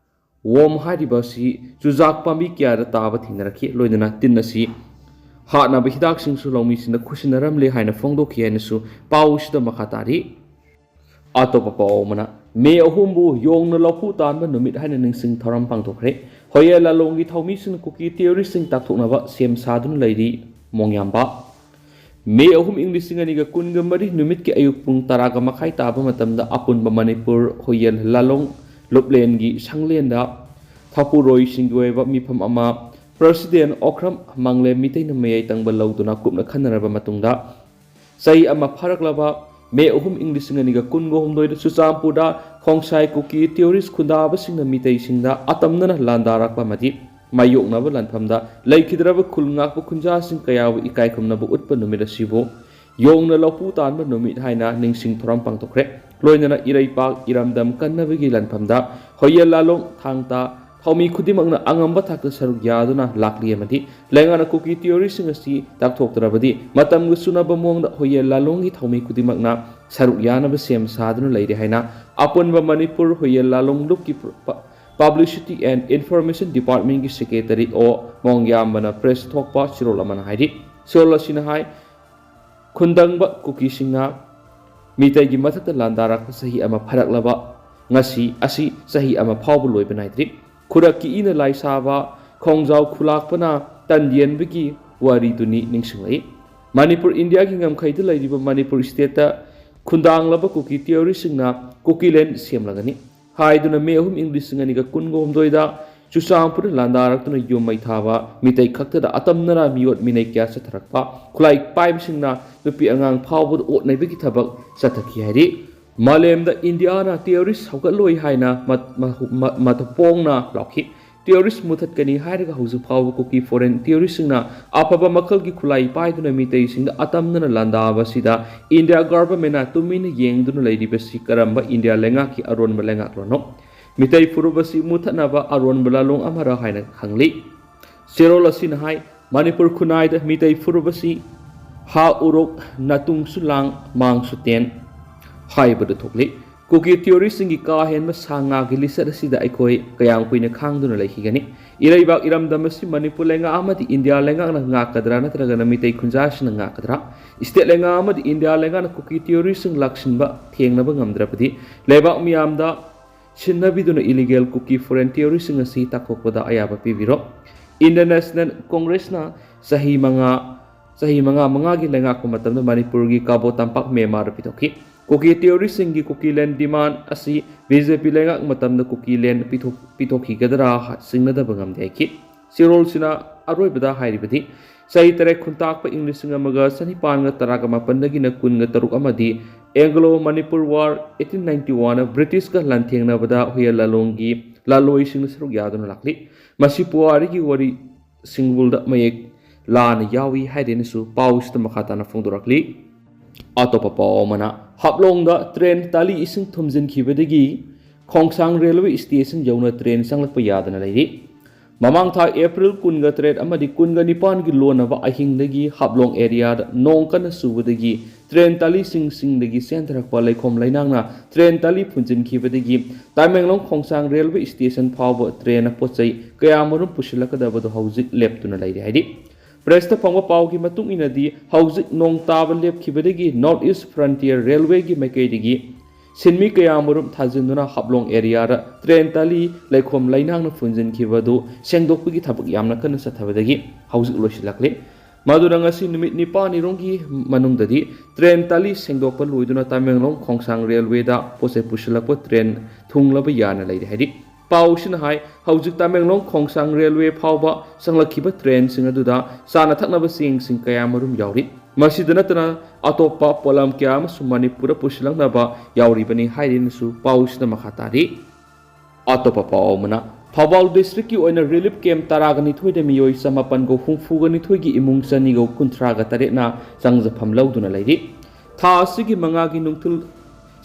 worm ꯍꯥꯏꯔꯤꯕ ꯑꯁꯤ ꯆꯨꯖꯥꯛ ꯄꯥꯝꯕꯤ ꯀꯌꯥꯗ ꯇꯥꯕ ꯊꯦꯡꯅꯔꯛꯈꯤ꯫ ꯂꯣꯏꯅꯅ ꯇꯤꯟ ꯑꯁꯤ ꯍꯥꯠꯅꯕ ꯍꯤꯗꯥꯛꯁꯤꯡꯁꯨ ꯂꯧꯃꯤꯁꯤꯡꯅ ꯈꯨꯠꯁꯤꯟꯅꯔꯝꯂꯦ ꯍꯥꯏꯅ ꯐꯣꯡꯗꯣꯛꯈꯤ ꯍꯥꯏꯅꯁꯨ ꯄꯥꯎ ꯑꯁꯤꯗ ꯃꯈꯥ ꯇꯥꯔꯤ꯫ ꯑꯇꯣꯞꯄ ꯄꯥꯎ ꯑꯃꯅ, ꯃꯦ ꯑꯍꯨꯝꯕꯨ ꯌꯣꯡꯅ ꯂꯐꯨ ꯇꯥꯟꯕ ꯅꯨꯃꯤꯠ ꯍꯥꯏꯅ ꯅꯤꯡꯁꯤꯡ ꯊꯧꯔꯝ ꯄꯥꯡꯊꯣꯛꯈ꯭ꯔꯦ꯫ ꯍꯣꯌꯦꯜ ꯂꯥꯂꯣꯡꯒꯤ ꯊꯧꯃꯤꯁꯤꯡꯅ ꯀꯨꯀꯤ terrorist ꯁꯤꯡ ꯇꯥꯛꯊꯣꯛꯅꯕ ꯁꯦꯝ ꯁꯥꯗꯨꯅ ꯂꯩꯔꯤ꯫ ꯃꯣꯡꯌꯥꯝꯕ꯫ ꯃꯦ ꯑꯍꯨꯝ, ꯏꯪ ꯂꯤꯁꯤꯡ ꯑꯅꯤꯒ ꯀꯨꯟꯒ ꯃꯔꯤ ꯅꯨꯃꯤꯠꯀꯤ ꯑꯌꯨꯛ ꯄꯨꯡ ꯇꯔꯥꯒ ꯃꯈꯥꯏ ꯇꯥꯕ ꯃꯇꯝꯗ ꯑꯄꯨꯟꯕ ꯃꯅꯤꯄꯨꯔ ꯍꯣꯌꯦꯜ ꯂꯥꯂꯣꯡ ꯂꯨꯞꯂꯦꯟꯒꯤ ꯁꯪꯂꯦꯟꯗ ꯊꯥꯄꯨꯔꯣꯏꯁꯤꯡꯒꯤ ꯑꯣꯏꯕ ꯃꯤꯐꯝ ꯑꯃ president ꯑꯣꯀ꯭ꯔꯝ ꯃꯪꯂꯦꯝ ꯃꯤꯇꯩꯅ ꯃꯌꯥꯏ ꯇꯪꯕ ꯂꯧꯗꯨꯅ ꯀꯨꯞꯅ ꯈꯟꯅꯔꯕ ꯃꯇꯨꯡꯗ, ꯆꯍꯤ ꯑꯃ ꯐꯥꯔꯛꯂꯕ ꯃꯦ ꯑꯍꯨꯝ, ꯏꯪ ꯂꯤꯁꯤꯡ ꯑꯅꯤꯒ ꯀꯨꯟꯒ ꯍꯨꯝꯗꯣꯏꯗ ꯆꯨꯔꯆꯥꯟꯄꯨꯔꯗ ꯈꯣꯡꯁꯥꯏ ꯀꯨꯀꯤ terrorist ꯈꯨꯟꯗꯥꯕꯁꯤꯡꯅ ꯃꯤꯇꯩꯁꯤꯡꯗ ꯑꯇꯝꯅꯅ ꯂꯥꯟꯗꯥꯔꯛꯄ ꯑꯃꯗꯤ ꯃꯥꯌꯣꯛꯅꯕ ꯂꯥꯟꯐꯝꯗ ꯂꯩꯈꯤꯗ꯭ꯔꯕ ꯈꯨꯜ ꯉꯥꯛꯄ ꯈꯨꯟꯖꯥꯁꯤꯡ ꯀꯌꯥꯕꯨ ꯏꯀꯥꯏ ꯈꯨꯝꯅꯕ ꯎꯠꯄ ꯅꯨꯃꯤꯠ ꯑꯁꯤꯕꯨ ꯌꯣꯡꯅ ꯂꯐꯨ ꯇꯥꯟꯕ ꯅꯨꯃꯤꯠ ꯍꯥꯏꯅ ꯅꯤꯡꯁꯤꯡ ꯊꯧꯔꯝ ꯄꯥꯡꯊꯣꯛꯈ꯭ꯔꯦ꯫ ꯂꯣꯏꯅꯅ ꯏꯔꯩꯄꯥꯛ ꯏꯔꯝꯗꯝ ꯀꯟꯅꯕꯒꯤ ꯂꯥꯟꯐꯝꯗ ꯍꯣꯌꯦꯜ ꯂꯥꯂꯣꯡ ꯊꯥꯡ ꯇꯥ ꯊꯧꯃꯤ ꯈꯨꯗꯤꯡꯃꯛꯅ ꯑꯉꯝꯕ ꯊꯥꯛꯇ ꯁꯔꯨꯛ ꯌꯥꯗꯨꯅ ꯂꯥꯛꯂꯤ ꯑꯃꯗꯤ ꯂꯩꯉꯥꯛꯅ ꯀꯨꯀꯤ terrorist ꯁꯤꯡ ꯑꯁꯤ ꯇꯥꯛꯊꯣꯛꯇ꯭ꯔꯕꯗꯤ ꯃꯇꯝꯒ ꯆꯨꯅꯕ ꯃꯑꯣꯡꯗ ꯍꯣꯌꯦꯜ ꯂꯥꯂꯣꯡꯒꯤ ꯊꯧꯃꯤ ꯈꯨꯗꯤꯡꯃꯛꯅ ꯁꯔꯨꯛ ꯌꯥꯅꯕ ꯁꯦꯝ ꯁꯥꯗꯨꯅ ꯂꯩꯔꯤ ꯍꯥꯏꯅ ꯑꯄꯨꯟꯕ ꯃꯅꯤꯄꯨꯔ ꯍꯣꯌꯦꯜ ꯂꯥꯂꯣꯡ ꯂꯨꯞꯀꯤ ꯄ-, Publicity and Information Department ꯀꯤ secretary ꯑꯣ ꯃꯣꯡꯌꯥꯝꯕꯅ press ꯊꯣꯛꯄ ꯆꯦꯔꯣꯜ ꯑꯃꯅ ꯍꯥꯏꯔꯤ꯫ ꯆꯦꯔꯣꯜ ꯑꯁꯤꯅ ꯍꯥꯏ, ꯈꯨꯟꯗꯪꯕ ꯀꯨꯀꯤꯁꯤꯡꯅ ꯃꯤꯇꯩꯒꯤ ꯃꯊꯛꯇ ꯂꯥꯟꯗꯥꯔꯛꯄ ꯆꯍꯤ ꯑꯃ ꯐꯥꯔꯛꯂꯕ ꯉꯁꯤ ꯑꯁꯤ ꯆꯍꯤ ꯑꯃ ꯐꯥꯎꯕ ꯂꯣꯏꯕ ꯅꯥꯏꯗ꯭ꯔꯤ꯫ ꯈꯨꯔꯛꯀꯤ ꯏꯅ ꯂꯥꯏ ꯁꯥꯕ ꯈꯣꯡꯖꯥꯎ ꯈꯨꯂꯥꯛꯄꯅ ꯇꯟ ꯌꯦꯟꯕꯒꯤ ꯋꯥꯔꯤꯗꯨꯅꯤ ꯅꯤꯡꯁꯤꯡꯂꯛꯏ꯫ ꯃꯅꯤꯄꯨꯔ ꯏꯟꯗꯤꯌꯥꯒꯤ ꯉꯝꯈꯩꯗ ꯂꯩꯔꯤꯕ ꯃꯅꯤꯄꯨꯔ stateꯇ ꯈꯨꯟꯗꯥꯡꯂꯕ ꯀꯨꯀꯤ terrorist ꯁꯤꯡꯅ ꯀꯨꯀꯤꯂꯦꯟ ꯁꯦꯝꯂꯒꯅꯤ꯫ ꯍꯥꯏꯗꯨꯅ ꯃꯦ ꯑꯍꯨꯝ ꯏꯪ ꯂꯤꯁꯤꯡ ꯑꯅꯤꯒ ꯀꯨꯟꯒ ꯍꯨꯝꯗꯣꯏꯗ ꯆꯨꯔꯆꯥꯟꯄꯨꯔꯗ ꯂꯥꯟꯗꯥꯔꯛꯇꯨꯅ ꯌꯨꯝ ꯃꯩ ꯊꯥꯕ, ꯃꯤꯇꯩ ꯈꯛꯇꯗ ꯑꯇꯝꯅꯅ ꯃꯤꯑꯣꯠ ꯃꯤꯅꯩ ꯀꯌꯥ ꯆꯠꯊꯔꯛꯄ, ꯈꯨꯠꯂꯥꯏ ꯄꯥꯏꯕꯁꯤꯡꯅ ꯅꯨꯄꯤ ꯑꯉꯥꯡ ꯐꯥꯎꯕꯗ ꯑꯣꯠꯅꯕꯒꯤ ꯊꯕꯛ ꯆꯠꯊꯈꯤ ꯍꯥꯏꯔꯤ꯫ ꯃꯥꯂꯦꯝꯗ ꯏꯟꯗꯤꯌꯥꯅ terrorist ꯍꯧꯒꯠꯂꯣꯏ ꯍꯥꯏꯅ ꯃ-, ꯃ-, ꯃ-, ꯃꯊꯣꯡ ꯐꯣꯡꯅ ꯂꯥꯎꯈꯤ꯫ Terrorist ꯃꯨꯊꯠꯀꯅꯤ ꯍꯥꯏꯔꯒ ꯍꯧꯖꯤꯛ ꯐꯥꯎꯕ ꯀꯨꯀꯤ foreign terroristꯁꯤꯡꯅ ꯑꯐꯕ ꯃꯈꯜꯒꯤ ꯈꯨꯠꯂꯥꯏ ꯄꯥꯏꯗꯨꯅ ꯃꯤꯇꯩꯁꯤꯡꯗ ꯑꯇꯝꯅꯅ ꯂꯥꯟꯗꯥꯕ ꯑꯁꯤꯗ ꯏꯟꯗꯤꯌꯥ governmentꯅ ꯇꯨꯃꯤꯟꯅ ꯌꯦꯡꯗꯨꯅ ꯂꯩꯔꯤꯕꯁꯤ ꯀꯔꯝꯕ ꯏꯟꯗꯤꯌꯥ ꯂꯩꯉꯥꯛꯀꯤ ꯑꯔꯣꯟꯕ ꯂꯩꯉꯥꯛꯂꯣꯅꯣ? ꯃꯤꯇꯩ ꯐꯨꯔꯨꯞ ꯑꯁꯤ ꯃꯨꯊꯠꯅꯕ ꯑꯔꯣꯟꯕ ꯂꯥꯂꯣꯡ ꯑꯃꯔ ꯍꯥꯏꯅ ꯈꯪꯂꯤ꯫ ꯆꯦꯔꯣꯜ ꯑꯁꯤꯅ ꯍꯥꯏ, ꯃꯅꯤꯄꯨꯔ ꯈꯨꯟꯅꯥꯏꯗ ꯃꯤꯇꯩ ꯐꯨꯔꯨꯞ ꯑꯁꯤ ꯍꯥ ꯎꯔꯣꯛ ꯅꯥꯇꯨꯡꯁꯨ ꯂꯥꯡ ꯃꯥꯡꯁꯨ ꯇꯦꯟ ꯍꯥꯏꯕꯗꯨ ꯊꯣꯛꯂꯤ꯫ ꯀꯨꯀꯤ terroristꯁꯤꯡꯒꯤ ꯀꯥ ꯍꯦꯟꯕ ꯁꯥ ꯉꯥꯒꯤ ꯂꯤꯆꯠ ꯑꯁꯤꯗ ꯑꯩꯈꯣꯏ ꯀꯌꯥꯝ ꯀꯨꯏꯅ ꯈꯥꯡꯗꯨꯅ ꯂꯩꯈꯤꯒꯅꯤ? ꯏꯔꯩꯕꯥꯛ ꯏꯔꯝꯗꯝ ꯑꯁꯤ ꯃꯅꯤꯄꯨꯔ ꯂꯩꯉꯥꯛ ꯑꯃꯗꯤ ꯏꯟꯗꯤꯌꯥ ꯂꯩꯉꯥꯛꯅ ꯉꯥꯛꯀꯗ꯭ꯔꯥ ꯅꯠꯇ꯭ꯔꯒꯅ ꯃꯤꯇꯩ ꯈꯨꯟꯖꯥꯁꯤꯡꯅ ꯉꯥꯛꯀꯗ꯭ꯔꯥ? State ꯂꯩꯉꯥꯛ ꯑꯃꯗꯤ ꯏꯟꯗꯤꯌꯥ ꯂꯩꯉꯥꯛꯅ ꯀꯨꯀꯤ terroristꯁꯤꯡ ꯂꯥꯛꯁꯤꯟꯕ ꯊꯦꯡꯅꯕ ꯉꯝꯗ꯭ꯔꯕꯗꯤ ꯂꯩꯕꯥꯛ ꯃꯤꯌꯥꯝꯗ ꯁꯤꯟꯅꯕꯤꯗꯨꯅ illegal ꯀꯨꯀꯤ foreign terroristꯁꯤꯡ ꯑꯁꯤ ꯇꯥꯛꯊꯣꯛꯄꯗ ꯑꯌꯥꯕ ꯄꯤꯕꯤꯔꯣ꯫ Indian National Congressꯅ ꯆꯍꯤ ꯃꯉꯥ, ꯆꯍꯤ ꯃꯉꯥ ꯃꯉꯥꯒꯤ ꯂꯩꯉꯥꯛꯄ ꯃꯇꯝꯗ ꯃꯅꯤꯄꯨꯔꯒꯤ ꯀꯥꯕꯣ ꯇꯝꯄꯥꯛ ꯃ꯭ꯌꯥꯟꯃꯥꯔꯗ ꯄꯤꯊꯣꯛꯈꯤ꯫ ꯀꯨꯀꯤ terroristꯁꯤꯡꯒꯤ ꯀꯨꯀꯤꯂꯦꯟ demand ꯑꯁꯤ BJP ꯂꯩꯉꯥꯛ ꯃꯇꯝꯗ ꯀꯨꯀꯤꯂꯦꯟ ꯄꯤꯊꯣꯛ-, ꯄꯤꯊꯣꯛꯈꯤꯒꯗ꯭ꯔꯥ ꯍꯥ-, ꯆꯤꯡꯅꯗꯕ ꯉꯝꯗꯦ ꯍꯥꯏꯈꯤ꯫ ꯆꯦꯔꯣꯜꯁꯤꯅ ꯑꯔꯣꯏꯕꯗ ꯍꯥꯏꯔꯤꯕꯗꯤ, ꯆꯍꯤ ꯇꯔꯦꯠ ꯈꯨꯟꯇꯥꯛꯄ ꯏꯪ ꯂꯤꯁꯤꯡ ꯑꯃꯒ ꯆꯅꯤꯄꯥꯟꯒ ꯇꯔꯥꯒ ꯃꯥꯄꯟꯗꯒꯤꯅ ꯀꯨꯟꯒ ꯇꯔꯨꯛ ꯑꯃꯗꯤ Anglo Manipur War eighteen ninety one Britishꯀ ꯂꯥꯟꯊꯦꯡꯅꯕꯗ ꯍꯨꯌꯦꯜ ꯂꯥꯂꯣꯡꯒꯤ ꯂꯥꯂꯣꯏꯁꯤꯡꯅ ꯁꯔꯨꯛ ꯌꯥꯗꯨꯅ ꯂꯥꯛꯂꯤ꯫ ꯃꯁꯤ ꯄꯨꯋꯥꯔꯤꯒꯤ ꯋꯥꯔꯤ ꯁꯤꯡꯕꯨꯜꯗ ꯃꯌꯦꯛ ꯂꯥꯅ ꯌꯥꯎꯏ ꯍꯥꯏꯗꯦꯅꯁꯨ ꯄꯥꯎꯁꯤꯗ ꯃꯈꯥ ꯇꯥꯅ ꯐꯣꯡꯗꯣꯔꯛꯂꯤ꯫ ꯑꯇꯣꯞꯄ ꯄꯥꯎ ꯑꯃꯅ, ꯍꯥꯞꯂꯣꯡꯗ train ꯇꯥꯂꯤ ꯏꯁꯤꯡ ꯊꯨꯝꯖꯤꯟꯈꯤꯕꯗꯒꯤ ꯈꯣꯡꯁꯥꯡ railway station ꯌꯧꯅ train ꯆꯪꯂꯛꯄ ꯌꯥꯗꯅ ꯂꯩꯔꯤ꯫ ꯃꯃꯥꯡ ꯊꯥ April ꯀꯨꯟꯒ ꯇꯔꯦꯠ ꯑꯃꯗꯤ ꯀꯨꯟꯒ ꯅꯤꯄꯥꯟꯒꯤ ꯂꯣꯟꯅꯕ ꯑꯍꯤꯡꯗꯒꯤ ꯍꯥꯞꯂꯣꯡ areaꯗ ꯅꯣꯡ ꯀꯟꯅ ꯆꯨꯕꯗꯒꯤ train ꯇꯥꯂꯤꯁꯤꯡ ꯆꯤꯡꯗꯒꯤ ꯆꯦꯟꯊꯔꯛꯄ ꯂꯩꯈꯣꯝ ꯂꯩꯅꯥꯡꯅ train ꯇꯥꯂꯤ ꯐꯨꯟꯖꯤꯟꯈꯤꯕꯗꯒꯤ ꯇꯃꯦꯡꯂꯣꯡ ꯈꯣꯡꯁꯥꯡ railway station ꯐꯥꯎꯕ trainꯅ ꯄꯣꯠ ꯆꯩ ꯀꯌꯥꯃꯔꯨꯝ ꯄꯨꯁꯤꯜꯂꯛꯀꯗꯕꯗꯨ ꯍꯧꯖꯤꯛ ꯂꯦꯞꯇꯨꯅ ꯂꯩꯔꯦ ꯍꯥꯏꯔꯤ꯫ Pressꯇ ꯐꯪꯕ ꯄꯥꯎꯒꯤ ꯃꯇꯨꯡ ꯏꯟꯅꯗꯤ, ꯍꯧꯖꯤꯛ ꯅꯣꯡ ꯇꯥꯕ ꯂꯦꯞꯈꯤꯕꯗꯒꯤ North East Frontier Railwayꯒꯤ ꯃꯥꯏꯀꯩꯗꯒꯤ ꯁꯤꯟꯃꯤ ꯀꯌꯥꯃꯔꯨꯝ ꯊꯥꯖꯤꯟꯗꯨꯅ ꯍꯥꯞꯂꯣꯡ areaꯗ train ꯇꯥꯂꯤ ꯂꯩꯈꯣꯝ ꯂꯩꯅꯥꯡꯅ ꯐꯨꯟꯖꯤꯟꯈꯤꯕꯗꯨ ꯁꯦꯡꯗꯣꯛꯄꯒꯤ ꯊꯕꯛ ꯌꯥꯝꯅ ꯀꯟꯅ ꯆꯠꯊꯕꯗꯒꯤ ꯍꯧꯖꯤꯛ ꯂꯣꯏꯁꯤꯜꯂꯛꯂꯤ꯫ ꯃꯗꯨꯅ ꯉꯁꯤ ꯅꯨꯃꯤꯠ ꯅꯤꯄꯥꯜꯅꯤꯔꯣꯝꯒꯤ ꯃꯅꯨꯡꯗꯗꯤ ꯇ꯭ꯔꯦꯟ ꯇꯥꯂꯤ ꯁꯦꯡꯗꯣꯛꯄ ꯂꯣꯏꯗꯨꯅ ꯇꯃꯦꯡꯂꯣꯡ ꯈꯣꯡꯁꯥꯡ ꯔꯦꯜꯋꯦꯗ ꯄꯣꯠꯆꯩ ꯄꯨꯁꯤꯜꯂꯛꯄ ꯇ꯭ꯔꯦꯟ ꯊꯨꯡꯂꯕ ꯌꯥꯅ ꯂꯩꯔꯦ ꯍꯥꯏꯔꯤ꯫ ꯄꯥꯎꯁꯤꯅ ꯍꯥꯏ, ꯍꯧꯖꯤꯛ ꯇꯃꯦꯡꯂꯣꯡ ꯈꯣꯡꯁꯥꯡ ꯔꯦꯜꯋꯦ ꯐꯥꯎꯕ ꯆꯪꯂꯛꯈꯤꯕ ꯇ꯭ꯔꯦꯟꯁꯤꯡ ꯑꯗꯨꯗ ꯆꯥꯅ ꯊꯛꯅꯕ ꯆꯦꯡꯁꯤꯡ ꯀꯌꯥ ꯃꯔꯨꯝ ꯌꯥꯎꯔꯤ꯫ ꯃꯁꯤꯗ ꯅꯠꯇꯅ ꯑꯇꯣꯞꯄ ꯄꯣꯠꯂꯝ ꯀꯌꯥ ꯑꯃꯁꯨ ꯃꯅꯤꯄꯨꯔꯗ ꯄꯨꯁꯤꯜꯂꯛꯅꯕ ꯌꯥꯎꯔꯤꯕꯅꯤ ꯍꯥꯏꯔꯤꯅꯁꯨ ꯄꯥꯎꯁꯤꯅ ꯃꯈꯥ ꯇꯥꯔꯤ꯫ ꯑꯇꯣꯞꯄ ꯄꯥꯎ ꯑꯃꯅ, ꯊꯧꯕꯥꯜ ꯗꯤꯁꯇ꯭ꯔꯤꯛꯀꯤ ꯑꯣꯏꯅ ꯔꯤꯂꯤꯐ ꯀꯦꯝꯞ ꯇꯔꯥꯒ ꯅꯤꯊꯣꯏꯗ ꯃꯤꯑꯣꯏ ꯆꯃꯥꯄꯟꯒ ꯍꯨꯝꯐꯨꯒ ꯅꯤꯊꯣꯏꯒꯤ ꯏꯃꯨꯡ ꯆꯅꯤꯒ ꯀꯨꯟꯊ꯭ꯔꯥꯒ ꯇꯔꯦꯠꯅ ꯆꯪꯖꯐꯝ ꯂꯧꯗꯨꯅ ꯂꯩꯔꯤ꯫ ꯊꯥ ꯑꯁꯤꯒꯤ ꯃꯉꯥꯒꯤ ꯅꯨꯡꯊꯤꯜ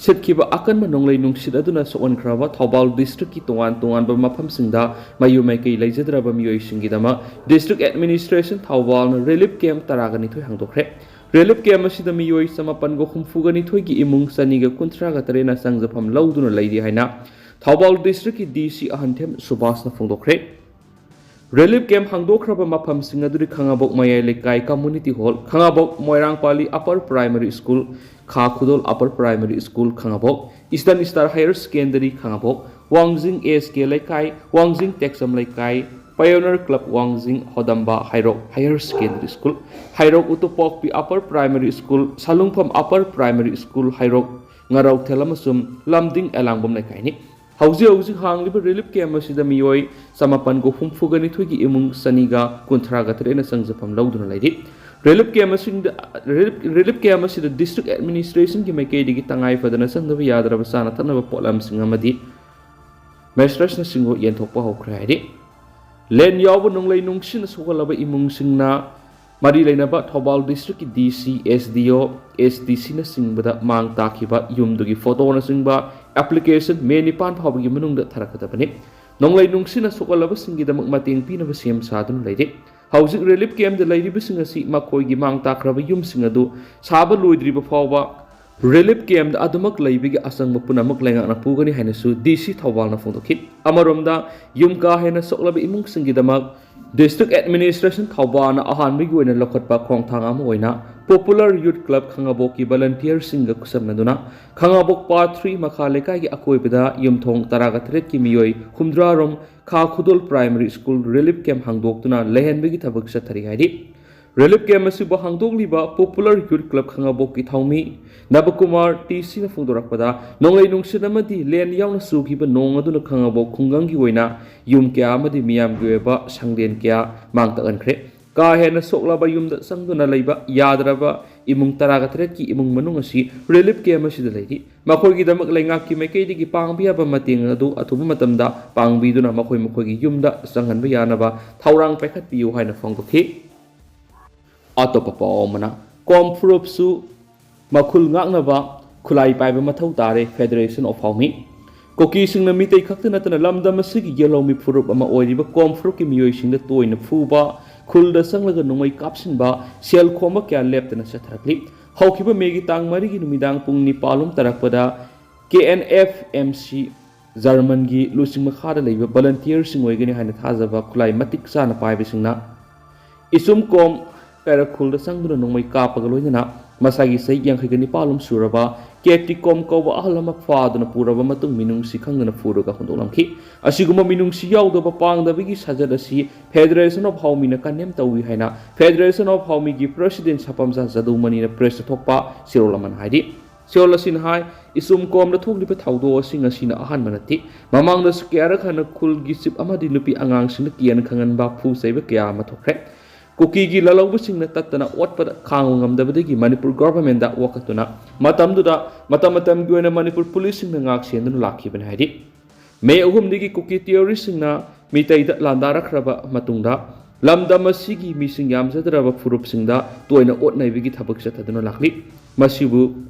ꯁꯤꯠꯈꯤꯕ ꯑꯀꯟꯕ ꯅꯣꯡꯂꯩ ꯅꯨꯡꯁꯤꯠ ꯑꯗꯨꯅ ꯁꯣꯛꯍꯟꯈ꯭ꯔꯕ ꯊꯧꯕꯥꯜ ꯗꯤꯁꯇ꯭ꯔꯤꯛꯀꯤ ꯇꯣꯉꯥꯟ ꯇꯣꯉꯥꯟꯕ ꯃꯐꯝꯁꯤꯡꯗ ꯃꯌꯨꯝ ꯃꯩꯀꯩ ꯂꯩꯖꯗ꯭ꯔꯕ ꯃꯤꯑꯣꯏꯁꯤꯡꯒꯤꯗꯃꯛ ꯗꯤꯁꯇ꯭ꯔꯤꯛ ꯑꯦꯗꯃꯤꯅꯤꯁꯇ꯭ꯔꯦꯁꯟ ꯊꯧꯕꯥꯜꯅ ꯔꯤꯂꯤꯐ ꯀꯦꯝꯞ ꯇꯔꯥꯒ ꯅꯤꯊꯣꯏ ꯍꯥꯡꯗꯣꯛꯈ꯭ꯔꯦ꯫ ꯔꯤꯂꯤꯐ ꯀꯦꯝꯞ ꯑꯁꯤꯗ ꯃꯤꯑꯣꯏ ꯆꯃꯥꯄꯟꯒ ꯍꯨꯝꯐꯨꯒ ꯅꯤꯊꯣꯏꯒꯤ ꯏꯃꯨꯡ ꯆꯅꯤꯒ ꯀꯨꯟꯊ꯭ꯔꯥꯒ ꯇꯔꯦꯠꯅ ꯆꯪꯖꯐꯝ ꯂꯧꯗꯨꯅ ꯂꯩꯔꯤ ꯍꯥꯏꯅ ꯊꯧꯕꯥꯜ ꯗꯤꯁꯇ꯭ꯔꯤꯛꯀꯤ ꯗꯤ ꯁꯤ ꯑꯍꯟꯊꯦꯝ ꯁꯨꯕꯥꯁꯅ ꯐꯣꯡꯗꯣꯛꯈ꯭ꯔꯦ꯫ ꯔꯤꯂꯤꯐ ꯀꯦꯝꯞ ꯍꯥꯡꯗꯣꯛꯈ꯭ꯔꯕ ꯃꯐꯝꯁꯤꯡ ꯑꯗꯨꯗꯤ ꯈꯥꯉꯕꯣꯛ ꯃꯌꯥꯏ ꯂꯩꯀꯥꯏ ꯀꯝꯃꯨꯅꯤꯇꯤ ꯍꯣꯜ, ꯈꯥꯉꯕꯣꯛ ꯃꯣꯏꯔꯥꯡꯄꯥꯂꯤ ꯑꯄꯔ ꯄ꯭ꯔꯥꯏꯃꯔꯤ ꯁ꯭ꯀꯨꯜ, ꯈꯥ ꯈꯨꯗꯣꯜ ꯑꯄꯔ ꯄ꯭ꯔꯥꯏꯃꯔꯤ ꯁ꯭ꯀꯨꯜ ꯈꯥꯉꯕꯣꯛ, ꯏꯁꯇꯔꯟ ꯁ꯭ꯇꯥꯔ ꯍꯥꯌꯔ ꯁꯦꯀꯦꯟꯗꯔꯤ ꯈꯥꯉꯕꯣꯛ, ꯋꯥꯡꯖꯤꯡ ꯑꯦꯁ ꯀꯦ ꯂꯩꯀꯥꯏ, ꯋꯥꯡꯖꯤꯡ ꯇꯦꯛꯆꯝ ꯂꯩꯀꯥꯏ, ꯄꯥꯏꯑꯣꯅꯤꯌꯔ ꯀ꯭ꯂꯕ ꯋꯥꯡꯖꯤꯡ, ꯍꯣꯗꯝꯕ ꯍꯩꯔꯣꯛ ꯍꯥꯌꯔ ꯁꯦꯀꯦꯟꯗꯔꯤ ꯁ꯭ꯀꯨꯜ, ꯍꯩꯔꯣꯛ ꯎꯇꯨꯄꯣꯛꯄꯤ ꯑꯄꯔ ꯄ꯭ꯔꯥꯏꯃꯔꯤ ꯁ꯭ꯀꯨꯜ, ꯁꯂꯨꯡꯐꯝ ꯑꯄꯔ ꯄ꯭ꯔꯥꯏꯃꯔꯤ ꯁ꯭ꯀꯨꯜ ꯍꯩꯔꯣꯛ, ꯉꯥꯔꯧꯊꯦꯜ ꯑꯃꯁꯨꯡ ꯂꯝꯗꯤꯡ ꯑꯦꯂꯥꯡꯕꯝ ꯂꯩꯀꯥꯏꯅꯤ꯫ ꯍꯧꯖꯤꯛ ꯍꯧꯖꯤꯛ ꯍꯥꯡꯂꯤꯕ ꯔꯤꯂꯤꯐ ꯀꯦꯝꯞ ꯑꯁꯤꯗ ꯃꯤꯑꯣꯏ ꯆꯃꯥꯄꯟꯒ ꯍꯨꯝꯐꯨꯒ ꯅꯤꯊꯣꯏꯒꯤ ꯏꯃꯨꯡ ꯆꯅꯤꯒ ꯀꯨꯟꯊ꯭ꯔꯥꯒ ꯇꯔꯦꯠꯅ ꯆꯪꯖꯐꯝ ꯂꯧꯗꯨꯅ ꯂꯩꯔꯤ꯫ ꯔꯤꯂꯤꯐ ꯀꯦꯝꯞ ꯑꯁꯤꯗ, ꯔꯤꯂꯤꯐ, ꯔꯤꯂꯤꯐ ꯀꯦꯝꯞ ꯑꯁꯤꯗ ꯗꯤꯁꯇ꯭ꯔꯤꯛ ꯑꯦꯗꯃꯤꯅꯤꯁꯇ꯭ꯔꯦꯁꯟꯒꯤ ꯃꯥꯏꯀꯩꯗꯒꯤ ꯇꯉꯥꯏ ꯐꯗꯅ ꯆꯪꯗꯕ ꯌꯥꯗ꯭ꯔꯕ ꯆꯥꯅ ꯊꯛꯅꯕ ꯄꯣꯠꯂꯝꯁꯤꯡ ꯑꯃꯗꯤ ꯃꯦꯇ꯭ꯔꯦꯁꯅꯆꯤꯡꯕ ꯌꯦꯟꯊꯣꯛꯄ ꯍꯧꯈ꯭ꯔꯦ ꯍꯥꯏꯔꯤ꯫ ꯂꯦꯟ ꯌꯥꯎꯕ ꯅꯣꯡꯂꯩ ꯅꯨꯡꯁꯤꯠꯅ ꯁꯣꯛꯍꯜꯂꯕ ꯏꯃꯨꯡꯁꯤꯡꯅ ꯃꯔꯤ ꯂꯩꯅꯕ ꯊꯧꯕꯥꯜ ꯗꯤꯁꯇ꯭ꯔꯤꯛꯀꯤ ꯗꯤ ꯁꯤ, ꯑꯦꯁ ꯗꯤ ꯑꯣ, ꯑꯦꯁ ꯗꯤ ꯁꯤꯅꯆꯤꯡꯕꯗ ꯃꯥꯡ ꯇꯥꯛꯈꯤꯕ ꯌꯨꯝꯗꯨꯒꯤ ꯐꯣꯇꯣꯅꯆꯤꯡꯕ ꯑꯦꯄ꯭ꯂꯤꯀꯦꯁꯟ ꯃꯦ ꯅꯤꯄꯥꯟ ꯐꯥꯎꯕꯒꯤ ꯃꯅꯨꯡꯗ ꯊꯥꯔꯛꯀꯗꯕꯅꯤ꯫ ꯅꯣꯡꯂꯩ ꯅꯨꯡꯁꯤꯠꯅ ꯁꯣꯛꯍꯜꯂꯕꯁꯤꯡꯒꯤꯗꯃꯛ ꯃꯇꯦꯡ ꯄꯤꯅꯕ ꯁꯦꯝ ꯁꯥꯗꯨꯅ ꯂꯩꯔꯤ꯫ ꯍꯧꯖꯤꯛ ꯔꯤꯂꯤꯐ ꯀꯦꯝꯞꯇ ꯂꯩꯔꯤꯕꯁꯤꯡ ꯑꯁꯤ ꯃꯈꯣꯏꯒꯤ ꯃꯥꯡ ꯇꯥꯛꯈ꯭ꯔꯕ ꯌꯨꯝꯁꯤꯡ ꯑꯗꯨ ꯁꯥꯕ ꯂꯣꯏꯗ꯭ꯔꯤꯕ ꯐꯥꯎꯕ ꯔꯤꯂꯤꯐ ꯀꯦꯝꯞꯇ ꯑꯗꯨꯃꯛ ꯂꯩꯕꯒꯤ ꯑꯆꯪꯕ ꯄꯨꯝꯅꯃꯛ ꯂꯩꯉꯥꯛꯅ ꯄꯨꯒꯅꯤ ꯍꯥꯏꯅꯁꯨ ꯗꯤ ꯁꯤ ꯊꯧꯕꯥꯜꯅ ꯐꯣꯡꯗꯣꯛꯈꯤ꯫ ꯑꯃꯔꯣꯝꯗ, ꯌꯨꯝ ꯀꯥ ꯍꯦꯟꯅ ꯁꯣꯛꯂꯕ ꯏꯃꯨꯡꯁꯤꯡꯒꯤꯗꯃꯛ ꯗꯤꯁꯇ꯭ꯔꯤꯛ ꯑꯦꯗꯃꯤꯅꯤꯁꯇ꯭ꯔꯦꯁꯟ ꯊꯧꯕꯥꯜꯅ ꯑꯍꯥꯟꯕꯒꯤ ꯑꯣꯏꯅ ꯂꯧꯈꯠꯄ ꯈꯣꯡꯊꯥꯡ ꯑꯃ ꯑꯣꯏꯅ ꯄꯣꯄꯨꯂꯔ ꯌꯨꯠ ꯀ꯭ꯂꯕ ꯈꯥꯉꯕꯣꯛꯀꯤ ꯚꯣꯂꯨꯟꯇꯤꯌꯔꯁꯤꯡꯒ ꯈꯨꯠꯁꯝꯅꯗꯨꯅ ꯈꯥꯉꯕꯣꯛ ꯄꯥꯔꯠ ꯊ꯭ꯔꯤ ꯃꯈꯥ ꯂꯩꯀꯥꯏꯒꯤ ꯑꯀꯣꯏꯕꯗ ꯌꯨꯝꯊꯣꯡ ꯇꯔꯥꯒ ꯇꯔꯦꯠꯀꯤ ꯃꯤꯑꯣꯏ ꯍꯨꯝꯗ꯭ꯔꯥ ꯔꯣꯝ ꯈꯥ ꯈꯨꯗꯣꯜ ꯄ꯭ꯔꯥꯏꯃꯔꯤ ꯁ꯭ꯀꯨꯜ ꯔꯤꯂꯤꯐ ꯀꯦꯝꯞ ꯍꯥꯡꯗꯣꯛꯇꯨꯅ ꯂꯩꯍꯟꯕꯒꯤ ꯊꯕꯛ ꯆꯠꯊꯔꯤ ꯍꯥꯏꯔꯤ꯫ ꯔꯤꯂꯤꯐ ꯀꯦꯝꯞ ꯑꯁꯤꯕꯨ ꯍꯥꯡꯗꯣꯛꯂꯤꯕ ꯄꯣꯄꯨꯂꯔ ꯌꯨꯠ ꯀ꯭ꯂꯕ ꯈꯥꯉꯕꯣꯛꯀꯤ ꯊꯧꯃꯤ ꯅꯕꯀꯨꯃꯥꯔ ꯇꯤ ꯁꯤꯅ ꯐꯣꯡꯗꯣꯔꯛꯄꯗ, ꯅꯣꯡꯂꯩ ꯅꯨꯡꯁꯤꯠ ꯑꯃꯗꯤ ꯂꯦꯟ ꯌꯥꯎꯅ ꯆꯨꯈꯤꯕ ꯅꯣꯡ ꯑꯗꯨꯅ ꯈꯥꯉꯕꯣꯛ ꯈꯨꯡꯒꯪꯒꯤ ꯑꯣꯏꯅ ꯌꯨꯝ ꯀꯌꯥ ꯑꯃꯗꯤ ꯃꯤꯌꯥꯝꯒꯤ ꯑꯣꯏꯕ ꯁꯪꯂꯦꯟ ꯀꯌꯥ ꯃꯥꯡ ꯇꯥꯛꯍꯟꯈ꯭ꯔꯦ꯫ ꯀꯥ ꯍꯦꯟꯅ ꯁꯣꯛꯂꯕ ꯌꯨꯝꯗ ꯆꯪꯗꯨꯅ ꯂꯩꯕ ꯌꯥꯗ꯭ꯔꯕ ꯏꯃꯨꯡ ꯇꯔꯥꯒ ꯇꯔꯦꯠꯀꯤ ꯏꯃꯨꯡ ꯃꯅꯨꯡ ꯑꯁꯤ ꯔꯤꯂꯤꯐ ꯀꯦꯝꯞ ꯑꯁꯤꯗ ꯂꯩꯔꯤ꯫ ꯃꯈꯣꯏꯒꯤꯗꯃꯛ ꯂꯩꯉꯥꯛꯀꯤ ꯃꯥꯏꯀꯩꯗꯒꯤ ꯄꯥꯡꯕ ꯌꯥꯕ ꯃꯇꯦꯡ ꯑꯗꯨ ꯑꯊꯨꯕ ꯃꯇꯝꯗ ꯄꯥꯡꯕꯤꯗꯨꯅ ꯃꯈꯣꯏ ꯃꯈꯣꯏꯒꯤ ꯌꯨꯝꯗ ꯆꯪꯍꯟꯕ ꯌꯥꯅꯕ ꯊꯧꯔꯥꯡ ꯄꯥꯏꯈꯠꯄꯤꯌꯨ ꯍꯥꯏꯅ ꯐꯣꯡꯗꯣꯛꯈꯤ꯫ ꯑꯇꯣꯞꯄ ꯄꯥꯎ ꯑꯃꯅ, ꯀꯣꯝ ꯐꯨꯔꯨꯞꯁꯨ ꯃꯈꯨꯜ ꯉꯥꯛꯅꯕ ꯈꯨꯠꯂꯥꯏ ꯄꯥꯏꯕ ꯃꯊꯧ ꯇꯥꯔꯦ, Federation of Haomi꯫ ꯀꯨꯀꯤꯁꯤꯡꯅ ꯃꯤꯇꯩ ꯈꯛꯇ ꯅꯠꯇꯅ ꯂꯝꯗꯝ ꯑꯁꯤꯒꯤ ꯌꯦꯜꯍꯧꯃꯤ ꯐꯨꯔꯨꯞ ꯑꯃ ꯑꯣꯏꯔꯤꯕ ꯀꯣꯝ ꯐꯨꯔꯨꯞꯀꯤ ꯃꯤꯑꯣꯏꯁꯤꯡꯗ ꯇꯣꯏꯅ ꯐꯨꯕ, ꯈꯨꯜꯗ ꯆꯪꯂꯒ ꯅꯣꯡꯃꯩ ꯀꯥꯞꯁꯤꯟꯕ, ꯁꯦꯜ ꯈꯣꯝꯕ ꯀꯌꯥ ꯂꯦꯞꯇꯅ ꯆꯠꯊꯔꯛꯂꯤ꯫ ꯍꯧꯈꯤꯕ ꯃꯦꯒꯤ ꯇꯥꯡ ꯃꯔꯤꯒꯤ ꯅꯨꯃꯤꯗꯥꯡ ꯄꯨꯡ ꯅꯤꯄꯥꯜ ꯂꯣꯝ ꯇꯥꯔꯛꯄꯗ ꯀꯦ ꯑꯦꯟ ꯑꯦꯐ ꯑꯦꯝ ꯁꯤ ꯖꯔꯃꯟꯒꯤ ꯂꯨꯆꯤꯡ ꯃꯈꯥꯗ ꯂꯩꯕ ꯚꯣꯂꯟꯇꯤꯌꯔꯁꯤꯡ ꯑꯣꯏꯒꯅꯤ ꯍꯥꯏꯅ ꯊꯥꯖꯕ ꯈꯨꯠꯂꯥꯏ ꯃꯇꯤꯛ ꯆꯥꯅ ꯄꯥꯏꯕꯁꯤꯡꯅ ꯏꯁꯨꯝꯀꯣꯝ ꯀꯩꯔꯛꯈꯨꯜꯗ ꯆꯪꯗꯨꯅ ꯅꯣꯡꯃꯩ ꯀꯥꯞꯄꯒ ꯂꯣꯏꯅꯅ ꯃꯁꯥꯒꯤ ꯆꯍꯤ ꯌꯥꯡꯈꯩꯒ ꯅꯤꯄꯥꯜ ꯂꯣꯝ ꯁꯨꯔꯕ ꯀꯦꯇꯤꯀꯣꯝ ꯀꯧꯕ ꯑꯍꯜ ꯑꯃ ꯐꯥꯗꯨꯅ ꯄꯨꯔꯕ ꯃꯇꯨꯡ ꯃꯤꯅꯨꯡꯁꯤ ꯈꯪꯗꯅ ꯐꯨꯔꯒ ꯍꯨꯟꯗꯣꯛꯂꯝꯈꯤ꯫ ꯑꯁꯤꯒꯨꯝꯕ ꯃꯤꯅꯨꯡꯁꯤ ꯌꯥꯎꯗꯕ ꯄꯥꯡꯗꯕꯒꯤ ꯁꯥꯖꯠ ꯑꯁꯤ Federation of Haomi ꯅ condemn ꯇꯧꯏ ꯍꯥꯏꯅ Federation of Haomi ꯒꯤ president ꯁꯥꯄꯝꯆꯥ ꯖꯗꯨꯃꯅꯤꯅ press ꯇ ꯊꯣꯛꯄ ꯆꯦꯔꯣꯜ ꯑꯃꯅ ꯍꯥꯏꯔꯤ꯫ ꯆꯦꯔꯣꯜ ꯑꯁꯤꯅ ꯍꯥꯏ, ꯏꯁꯨꯝꯀꯣꯝꯗ ꯊꯣꯛꯂꯤꯕ ꯊꯧꯗꯣꯛ ꯑꯁꯤ ꯉꯁꯤꯅ ꯑꯍꯥꯟꯕ ꯅꯠꯇꯦ꯫ ꯃꯃꯥꯡꯗꯁꯨ ꯀꯌꯥꯔꯛ ꯍꯟꯅ ꯈꯨꯜꯒꯤ ꯆꯤꯞ ꯑꯃꯗꯤ ꯅꯨꯄꯤ ꯑꯉꯥꯡꯁꯤꯡꯗ ꯀꯤꯍꯟ ꯈꯪꯍꯟꯕ, ꯐꯨ ꯆꯩꯕ ꯀꯌꯥ ꯑꯃ ꯊꯣꯛꯈ꯭ꯔꯦ꯫ ꯀꯨꯀꯤꯒꯤ ꯂꯥꯜꯍꯧꯕꯁꯤꯡꯅ ꯇꯠꯇꯅ ꯑꯣꯠꯄꯗ ꯈꯥꯡꯕ ꯉꯝꯗꯕꯗꯒꯤ ꯃꯅꯤꯄꯨꯔ government ꯗ ꯋꯥꯀꯠꯇꯨꯅ ꯃꯇꯝꯗꯨꯗ ꯃꯇꯝ ꯃꯇꯝꯒꯤ ꯑꯣꯏꯅ ꯃꯅꯤꯄꯨꯔ ꯄꯨꯂꯤꯁꯁꯤꯡꯅ ꯉꯥꯛ ꯁꯦꯟꯗꯨꯅ ꯂꯥꯛꯈꯤꯕꯅꯤ ꯍꯥꯏꯔꯤ꯫ ꯃꯦ ꯑꯍꯨꯝꯗꯒꯤ ꯀꯨꯀꯤ terrorist ꯁꯤꯡꯅ ꯃꯤꯇꯩꯗ ꯂꯥꯟꯗꯥꯔꯛꯈ꯭ꯔꯕ ꯃꯇꯨꯡꯗ ꯂꯝꯗꯝ ꯑꯁꯤꯒꯤ ꯃꯤꯁꯤꯡ ꯌꯥꯝꯖꯗ꯭ꯔꯕ ꯐꯨꯔꯨꯞꯁꯤꯡꯗ ꯇꯣꯏꯅ ꯑꯣꯠ ꯅꯩꯕꯒꯤ ꯊꯕꯛ ꯆꯠꯊꯗꯨꯅ ꯂꯥꯛꯂꯤ꯫ ꯃꯁꯤꯕꯨ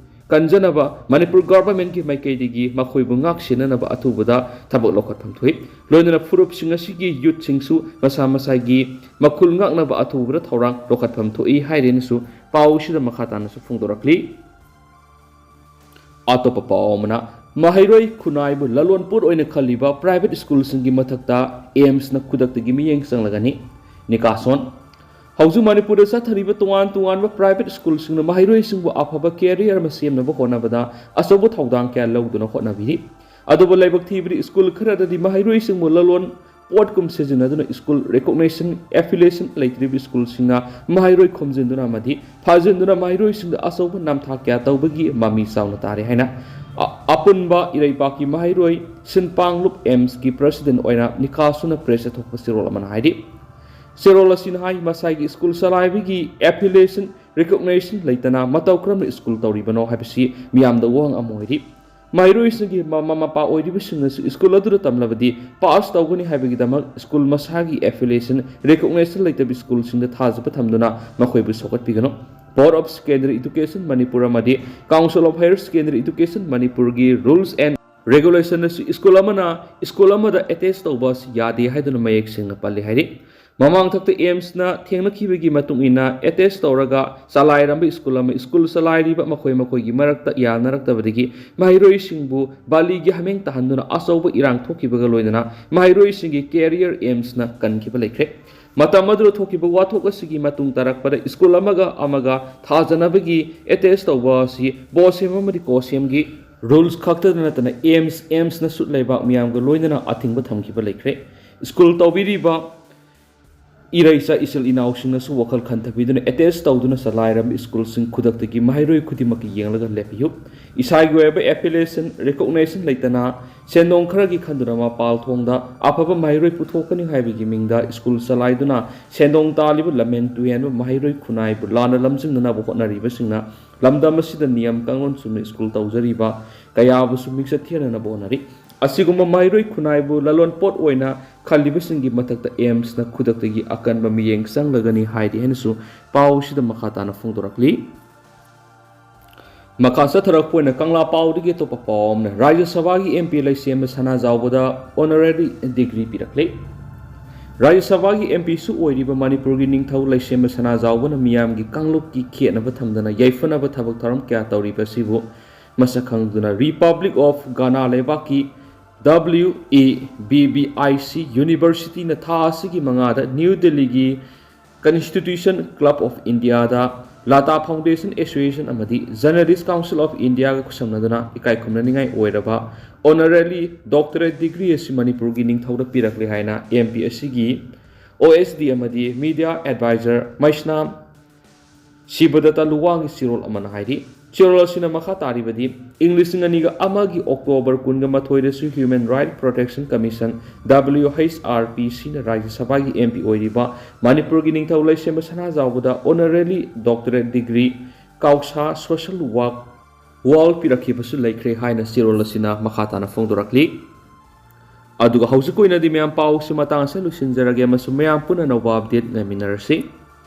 ꯀꯟꯖꯅꯕ ꯃꯅꯤꯄꯨꯔ government ꯀꯤ ꯃꯥꯏꯀꯩꯗꯒꯤ ꯃꯈꯣꯏꯕꯨ ꯉꯥꯛ ꯁꯦꯟꯅꯅꯕ ꯑꯊꯨꯕꯗ ꯊꯕꯛ ꯂꯧꯈꯠꯐꯝ ꯊꯣꯛꯏ꯫ ꯂꯣꯏꯅꯅ ꯐꯨꯔꯨꯞꯁꯤꯡ ꯑꯁꯤꯒꯤ youth ꯁꯤꯡꯁꯨ ꯃꯁꯥ ꯃꯁꯥꯒꯤ ꯃꯈꯨꯜ ꯉꯥꯛꯅꯕ ꯑꯊꯨꯕꯗ ꯊꯧꯔꯥꯡ ꯂꯧꯈꯠꯐꯝ ꯊꯣꯛꯏ ꯍꯥꯏꯔꯦꯅꯁꯨ ꯄꯥꯎꯁꯤꯗ ꯃꯈꯥ ꯇꯥꯅꯁꯨ ꯐꯣꯡꯗꯣꯔꯛꯂꯤ꯫ ꯑꯇꯣꯞꯄ ꯄꯥꯎ ꯑꯃꯅ, ꯃꯍꯩꯔꯣꯏ ꯈꯨꯟꯅꯥꯏꯕꯨ ꯂꯂꯣꯟꯄꯣꯠ ꯑꯣꯏꯅ ꯈꯜꯂꯤꯕ private school ꯁꯤꯡꯒꯤ ꯃꯊꯛꯇ AIMS ꯅ ꯈꯨꯗꯛꯇꯒꯤ ꯃꯤꯠꯌꯦꯡ ꯆꯪꯂꯒꯅꯤ꯫ ꯅꯤꯀꯥꯁꯣꯟ꯫ ꯍꯧꯖꯤꯛ ꯃꯅꯤꯄꯨꯔꯗ ꯆꯠꯊꯔꯤꯕ ꯇꯣꯉꯥꯟ ꯇꯣꯉꯥꯟꯕ private school ꯁꯤꯡꯅ ꯃꯍꯩꯔꯣꯏꯁꯤꯡꯕꯨ ꯑꯐꯕ career ꯑꯃ ꯁꯦꯝꯅꯕ ꯍꯣꯠꯅꯕꯗ ꯑꯆꯧꯕ ꯊꯧꯗꯥꯡ ꯀꯌꯥ ꯂꯧꯗꯨꯅ ꯍꯣꯠꯅꯕꯤꯔꯤ꯫ ꯑꯗꯨꯕꯨ ꯂꯥꯏꯕꯛ ꯊꯤꯕꯗꯤ school ꯈꯔꯗꯗꯤ ꯃꯍꯩꯔꯣꯏꯁꯤꯡꯕꯨ ꯂꯂꯣꯟ ꯄꯣꯠꯀꯨꯝ ꯁꯤꯖꯤꯟꯅꯗꯨꯅ ꯁ꯭ꯀꯨꯜ ꯔꯤꯀꯣꯛꯅꯤꯁꯟ ꯑꯦꯐꯤꯂꯤꯌꯦꯁꯟ ꯂꯩꯇ꯭ꯔꯤꯕ ꯁ꯭ꯀꯨꯜꯁꯤꯡꯅ ꯃꯍꯩꯔꯣꯏ ꯈꯣꯝꯖꯤꯟꯗꯨꯅ ꯑꯃꯗꯤ ꯐꯥꯖꯤꯟꯗꯨꯅ ꯃꯍꯩꯔꯣꯏꯁꯤꯡꯗ ꯑꯆꯧꯕ ꯅꯝꯊꯥꯛ ꯀꯌꯥ ꯇꯧꯕꯒꯤ ꯃꯃꯤ ꯆꯥꯎꯅ ꯇꯥꯔꯦ ꯍꯥꯏꯅ ꯑ-, ꯑꯄꯨꯟꯕ ꯏꯔꯩꯕꯥꯛꯀꯤ ꯃꯍꯩꯔꯣꯏ ꯁꯤꯟ ꯄꯥꯡꯂꯨꯞ ꯑꯦꯝꯁꯀꯤ ꯄ꯭ꯔꯁꯤꯗꯦꯟ ꯑꯣꯏꯅ ꯅꯤꯀꯥꯁꯨꯅ ꯄ꯭ꯔꯦꯁꯇ ꯊꯣꯛꯄ ꯆꯦꯔꯣꯜ ꯑꯃꯅ ꯍꯥꯏꯔꯤ꯫ ꯆꯦꯔꯣꯜ ꯑꯁꯤꯅ ꯍꯥꯏ, ꯃꯁꯥꯒꯤ ꯁ꯭ꯀꯨꯜ ꯆꯂꯥꯏꯕꯒꯤ ꯑꯦꯐꯤꯂꯤꯌꯦꯁꯟ ꯔꯤꯀꯣꯛꯅꯤꯁꯟ ꯂꯩꯇꯅ ꯃꯇꯧ ꯀꯔꯝꯅ ꯁ꯭ꯀꯨꯜ ꯇꯧꯔꯤꯕꯅꯣ ꯍꯥꯏꯕꯁꯤ ꯃꯤꯌꯥꯝꯗ ꯋꯥꯍꯪ ꯑꯃ ꯑꯣꯏꯔꯤ꯫ ꯃꯍꯩꯔꯣꯏꯁꯤꯡꯒꯤ ꯃꯃꯥ ꯃꯄꯥ ꯑꯣꯏꯔꯤꯕꯁꯤꯡꯅꯁꯨ ꯁ꯭ꯀꯨꯜ ꯑꯗꯨꯗ ꯇꯝꯂꯕꯗꯤ ꯄꯥꯁ ꯇꯧꯒꯅꯤ ꯍꯥꯏꯕꯒꯤꯗꯃꯛ ꯁ꯭ꯀꯨꯜ ꯃꯁꯥꯒꯤ ꯑꯦꯐꯤꯂꯤꯌꯦꯁꯟ ꯔꯤꯀꯣꯛꯅꯤꯁꯟ ꯂꯩꯇꯕ ꯁ꯭ꯀꯨꯜꯁꯤꯡꯗ ꯊꯥꯖꯕ ꯊꯝꯗꯨꯅ ꯃꯈꯣꯏꯕꯨ ꯁꯧꯒꯠꯄꯤꯒꯅꯨ꯫ Board of Secondary Education Manipur ꯑꯃꯗꯤ Council of Higher Secondary Education ꯃꯅꯤꯄꯨꯔꯒꯤ rules and regulation ꯑꯁꯤ ꯁ꯭ꯀꯨꯜ ꯑꯃꯅ ꯁ꯭ꯀꯨꯜ ꯑꯃꯗ ꯑꯦꯇꯦꯁ ꯇꯧꯕ ꯑꯁꯤ ꯌꯥꯗꯦ ꯍꯥꯏꯗꯨꯅ ꯃꯌꯦꯛ ꯁꯦꯡꯅ ꯄꯜꯂꯤ ꯍꯥꯏꯔꯤ꯫ ꯃꯃꯥꯡ ꯊꯛꯇ ꯑꯦꯝꯁꯅ ꯊꯦꯡꯅꯈꯤꯕꯒꯤ ꯃꯇꯨꯡ ꯏꯟꯅ ꯑꯦꯇꯦꯁ ꯇꯧꯔꯒ ꯆꯂꯥꯏꯔꯝꯕ ꯁ꯭ꯀꯨꯜ ꯑꯃ ꯁ꯭ꯀꯨꯜ ꯆꯂꯥꯏꯔꯤꯕ ꯃꯈꯣꯏ ꯃꯈꯣꯏꯒꯤ ꯃꯔꯛꯇ ꯌꯥꯅꯔꯛꯇꯕꯗꯒꯤ ꯃꯍꯩꯔꯣꯏꯁꯤꯡꯕꯨ ꯕꯥꯂꯤꯒꯤ ꯍꯥꯃꯦꯡ ꯇꯥꯍꯟꯗꯨꯅ ꯑꯆꯧꯕ ꯏꯔꯥꯡ ꯊꯣꯛꯈꯤꯕꯒ ꯂꯣꯏꯅꯅ ꯃꯍꯩꯔꯣꯏꯁꯤꯡꯒꯤ ꯀꯦꯔꯤꯌꯔ ꯑꯦꯝꯁꯅ ꯀꯟꯈꯤꯕ ꯂꯩꯈ꯭ꯔꯦ꯫ ꯃꯇꯝ ꯑꯗꯨꯗ ꯊꯣꯛꯈꯤꯕ ꯋꯥꯊꯣꯛ ꯑꯁꯤꯒꯤ ꯃꯇꯨꯡ ꯇꯥꯔꯛꯄꯗ ꯁ꯭ꯀꯨꯜ ꯑꯃꯒ ꯑꯃꯒ ꯊꯥꯖꯅꯕꯒꯤ ꯑꯦꯇꯦꯁ ꯇꯧꯕ ꯑꯁꯤ ꯕꯣꯁꯦꯝ ꯑꯃꯗꯤ ꯀꯣꯁꯦꯝꯒꯤ ꯔꯨꯜꯁ ꯈꯛꯇꯗ ꯅꯠꯇꯅ ꯑꯦꯝꯁ ꯑꯦꯝꯁꯅꯁꯨ ꯂꯩꯕꯥꯛ ꯃꯤꯌꯥꯝꯒ ꯂꯣꯏꯅꯅ ꯑꯊꯤꯡꯕ ꯊꯝꯈꯤꯕ ꯂꯩꯈ꯭ꯔꯦ꯫ ꯁ꯭ꯀꯨꯜ ꯇꯧꯕꯤꯔꯤꯕ ꯏꯔꯩꯆꯥ ꯏꯆꯤꯜ ꯏꯅꯥꯎꯁꯤꯡꯅꯁꯨ ꯋꯥꯈꯜ ꯈꯟꯊꯕꯤꯗꯨꯅ ꯑꯦꯇꯦꯁ ꯇꯧꯗꯨꯅ ꯆꯂꯥꯏꯔꯝꯕ ꯁ꯭ꯀꯨꯜꯁꯤꯡ ꯈꯨꯗꯛꯇꯒꯤ ꯃꯍꯩꯔꯣꯏ ꯈꯨꯗꯤꯡꯃꯛꯀꯤ ꯌꯦꯡꯂꯒ ꯂꯦꯞꯄꯤꯌꯨ꯫ ꯏꯁꯥꯒꯤ ꯑꯣꯏꯕ ꯑꯦꯐꯤꯂꯤꯌꯦꯁꯟ ꯔꯤꯀꯣꯛꯅꯤꯁꯟ ꯂꯩꯇꯅ ꯁꯦꯟꯗꯣꯡ ꯈꯔꯒꯤ ꯈꯟꯗꯨꯅ ꯃꯄꯥꯜ ꯊꯣꯡꯗ ꯑꯐꯕ ꯃꯍꯩꯔꯣꯏ ꯄꯨꯊꯣꯛꯀꯅꯤ ꯍꯥꯏꯕꯒꯤ ꯃꯤꯡꯗ ꯁ꯭ꯀꯨꯜ ꯆꯂꯥꯏꯗꯨꯅ ꯁꯦꯟꯗꯣꯡ ꯇꯥꯜꯂꯤꯕ ꯂꯝꯍꯦꯟ ꯇꯨꯍꯦꯟꯕ ꯃꯍꯩꯔꯣꯏ ꯈꯨꯟꯅꯥꯏꯕꯨ ꯂꯥꯟꯅ ꯂꯝꯖꯤꯡꯅꯅꯕ ꯍꯣꯠꯅꯔꯤꯕꯁꯤꯡꯅ ꯂꯝꯗꯝ ꯑꯁꯤꯗ ꯅꯤꯌꯝ ꯀꯥꯡꯂꯣꯟ ꯆꯨꯝꯅ ꯁ꯭ꯀꯨꯜ ꯇꯧꯖꯔꯤꯕ ꯀꯌꯥꯕꯨꯁꯨ ꯃꯤꯡꯆꯠ ꯊꯦꯡꯅꯅꯕ ꯍꯣꯠꯅꯔꯤ꯫ ꯑꯁꯤꯒꯨꯝꯕ ꯃꯍꯩꯔꯣꯏ ꯈꯨꯟꯅꯥꯏꯕꯨ ꯂꯂꯣꯟ ꯄꯣꯠ ꯑꯣꯏꯅ ꯈꯜꯂꯤꯕꯁꯤꯡꯒꯤ ꯃꯊꯛꯇ ꯑꯦꯝꯁꯅ ꯈꯨꯗꯛꯇꯒꯤ ꯑꯀꯟꯕ ꯃꯤꯠꯌꯦꯡ ꯆꯪꯂꯒꯅꯤ ꯍꯥꯏꯔꯤ ꯍꯥꯏꯅꯁꯨ ꯄꯥꯎꯁꯤꯗ ꯃꯈꯥ ꯇꯥꯅ ꯐꯣꯡꯗꯣꯔꯛꯂꯤ꯫ ꯃꯈꯥ ꯆꯠꯊꯔꯛꯄ ꯑꯣꯏꯅ ꯀꯪꯂꯥ ꯄꯥꯎꯗꯒꯤ ꯑꯇꯣꯞꯄ ꯄꯥꯎ ꯑꯃꯅ ꯔꯥꯖ꯭ꯌ ꯁꯚꯥꯒꯤ ꯑꯦꯝ ꯄꯤ ꯂꯩꯁꯦꯝꯕ ꯁꯅꯥꯖꯥꯎꯕꯗ ꯑꯣꯅꯔꯦꯔꯤ ꯗꯤꯒ꯭ꯔꯤ ꯄꯤꯔꯛꯂꯦ꯫ ꯔꯥꯖ꯭ꯌ ꯁꯚꯥꯒꯤ ꯑꯦꯝ ꯄꯤꯁꯨ ꯑꯣꯏꯔꯤꯕ ꯃꯅꯤꯄꯨꯔꯒꯤ ꯅꯤꯡꯊꯧ ꯂꯩꯁꯦꯝꯕ ꯁꯅꯥꯖꯥꯎꯕꯅ ꯃꯤꯌꯥꯝꯒꯤ ꯀꯥꯡꯂꯨꯞꯀꯤ ꯈꯦꯠꯅꯕ ꯊꯝꯗꯅ ꯌꯥꯏꯐꯅꯕ ꯊꯕꯛ ꯊꯧꯔꯝ ꯀꯌꯥ ꯇꯧꯔꯤꯕ ꯑꯁꯤꯕꯨ ꯃꯁꯛ ꯈꯪꯗꯨꯅ Republic of Ghana ꯂꯩꯕꯥꯛꯀꯤ W A B B I C Universityꯅ ꯊꯥ ꯑꯁꯤꯒꯤ ꯃꯉꯥꯗ ꯅ꯭ꯌꯨ ꯗꯤꯜꯂꯤꯒꯤ Constitution Club of Indiaꯗ Lata Foundation Association ꯑꯃꯗꯤ Journalist Council of Indiaꯒ ꯈꯨꯠꯁꯝꯅꯗꯨꯅ ꯏꯀꯥꯏ ꯈꯨꯝꯅꯅꯤꯡꯉꯥꯏ ꯑꯣꯏꯔꯕ honorary doctorate degree ꯑꯁꯤ ꯃꯅꯤꯄꯨꯔꯒꯤ ꯅꯤꯡꯊꯧꯗ ꯄꯤꯔꯛꯂꯦ ꯍꯥꯏꯅ M P ꯑꯁꯤꯒꯤ O S D ꯑꯃꯗꯤ Media Advisor ꯃꯩꯁꯅꯥꯝ ꯁꯤꯕꯗꯠꯇ ꯂꯨꯋꯥꯡꯒꯤ ꯆꯦꯔꯣꯜ ꯑꯃꯅ ꯍꯥꯏꯔꯤ꯫ ꯆꯦꯔꯣꯜ ꯑꯁꯤꯅ ꯃꯈꯥ ꯇꯥꯔꯤꯕꯗꯤ, ꯏꯪ ꯂꯤꯁꯤꯡ ꯑꯅꯤꯒ ꯑꯃꯒꯤ October ꯀꯨꯟꯒ ꯃꯥꯊꯣꯏꯗꯁꯨ Human Right Protection Commission, W H R P Cꯅ ꯔꯥꯖ꯭ꯌ ꯁꯚꯥꯒꯤ M P ꯑꯣꯏꯔꯤꯕ ꯃꯅꯤꯄꯨꯔꯒꯤ ꯅꯤꯡꯊꯧ ꯂꯩꯁꯦꯝꯕ ꯁꯅꯥꯖꯥꯎꯕꯗ honorary doctorate degree ꯀꯥꯎꯁꯥ Social Work Award ꯄꯤꯔꯛꯈꯤꯕꯁꯨ ꯂꯩꯈ꯭ꯔꯦ ꯍꯥꯏꯅ ꯆꯦꯔꯣꯜ ꯑꯁꯤꯅ ꯃꯈꯥ ꯇꯥꯅ ꯐꯣꯡꯗꯣꯔꯛꯂꯤ꯫ ꯑꯗꯨꯒ ꯍꯧꯖꯤꯛ ꯑꯣꯏꯅꯗꯤ ꯃꯌꯥꯝ ꯄꯥꯎꯁꯤ ꯃꯇꯥꯡ ꯑꯁꯤꯗ ꯂꯣꯏꯁꯤꯟꯖꯔꯒꯦ ꯑꯃꯁꯨꯡ ꯃꯌꯥꯝ ꯄꯨꯟꯅ ꯑꯅꯧꯕ update ꯉꯥꯏꯃꯤꯟꯅꯔꯁꯤ꯫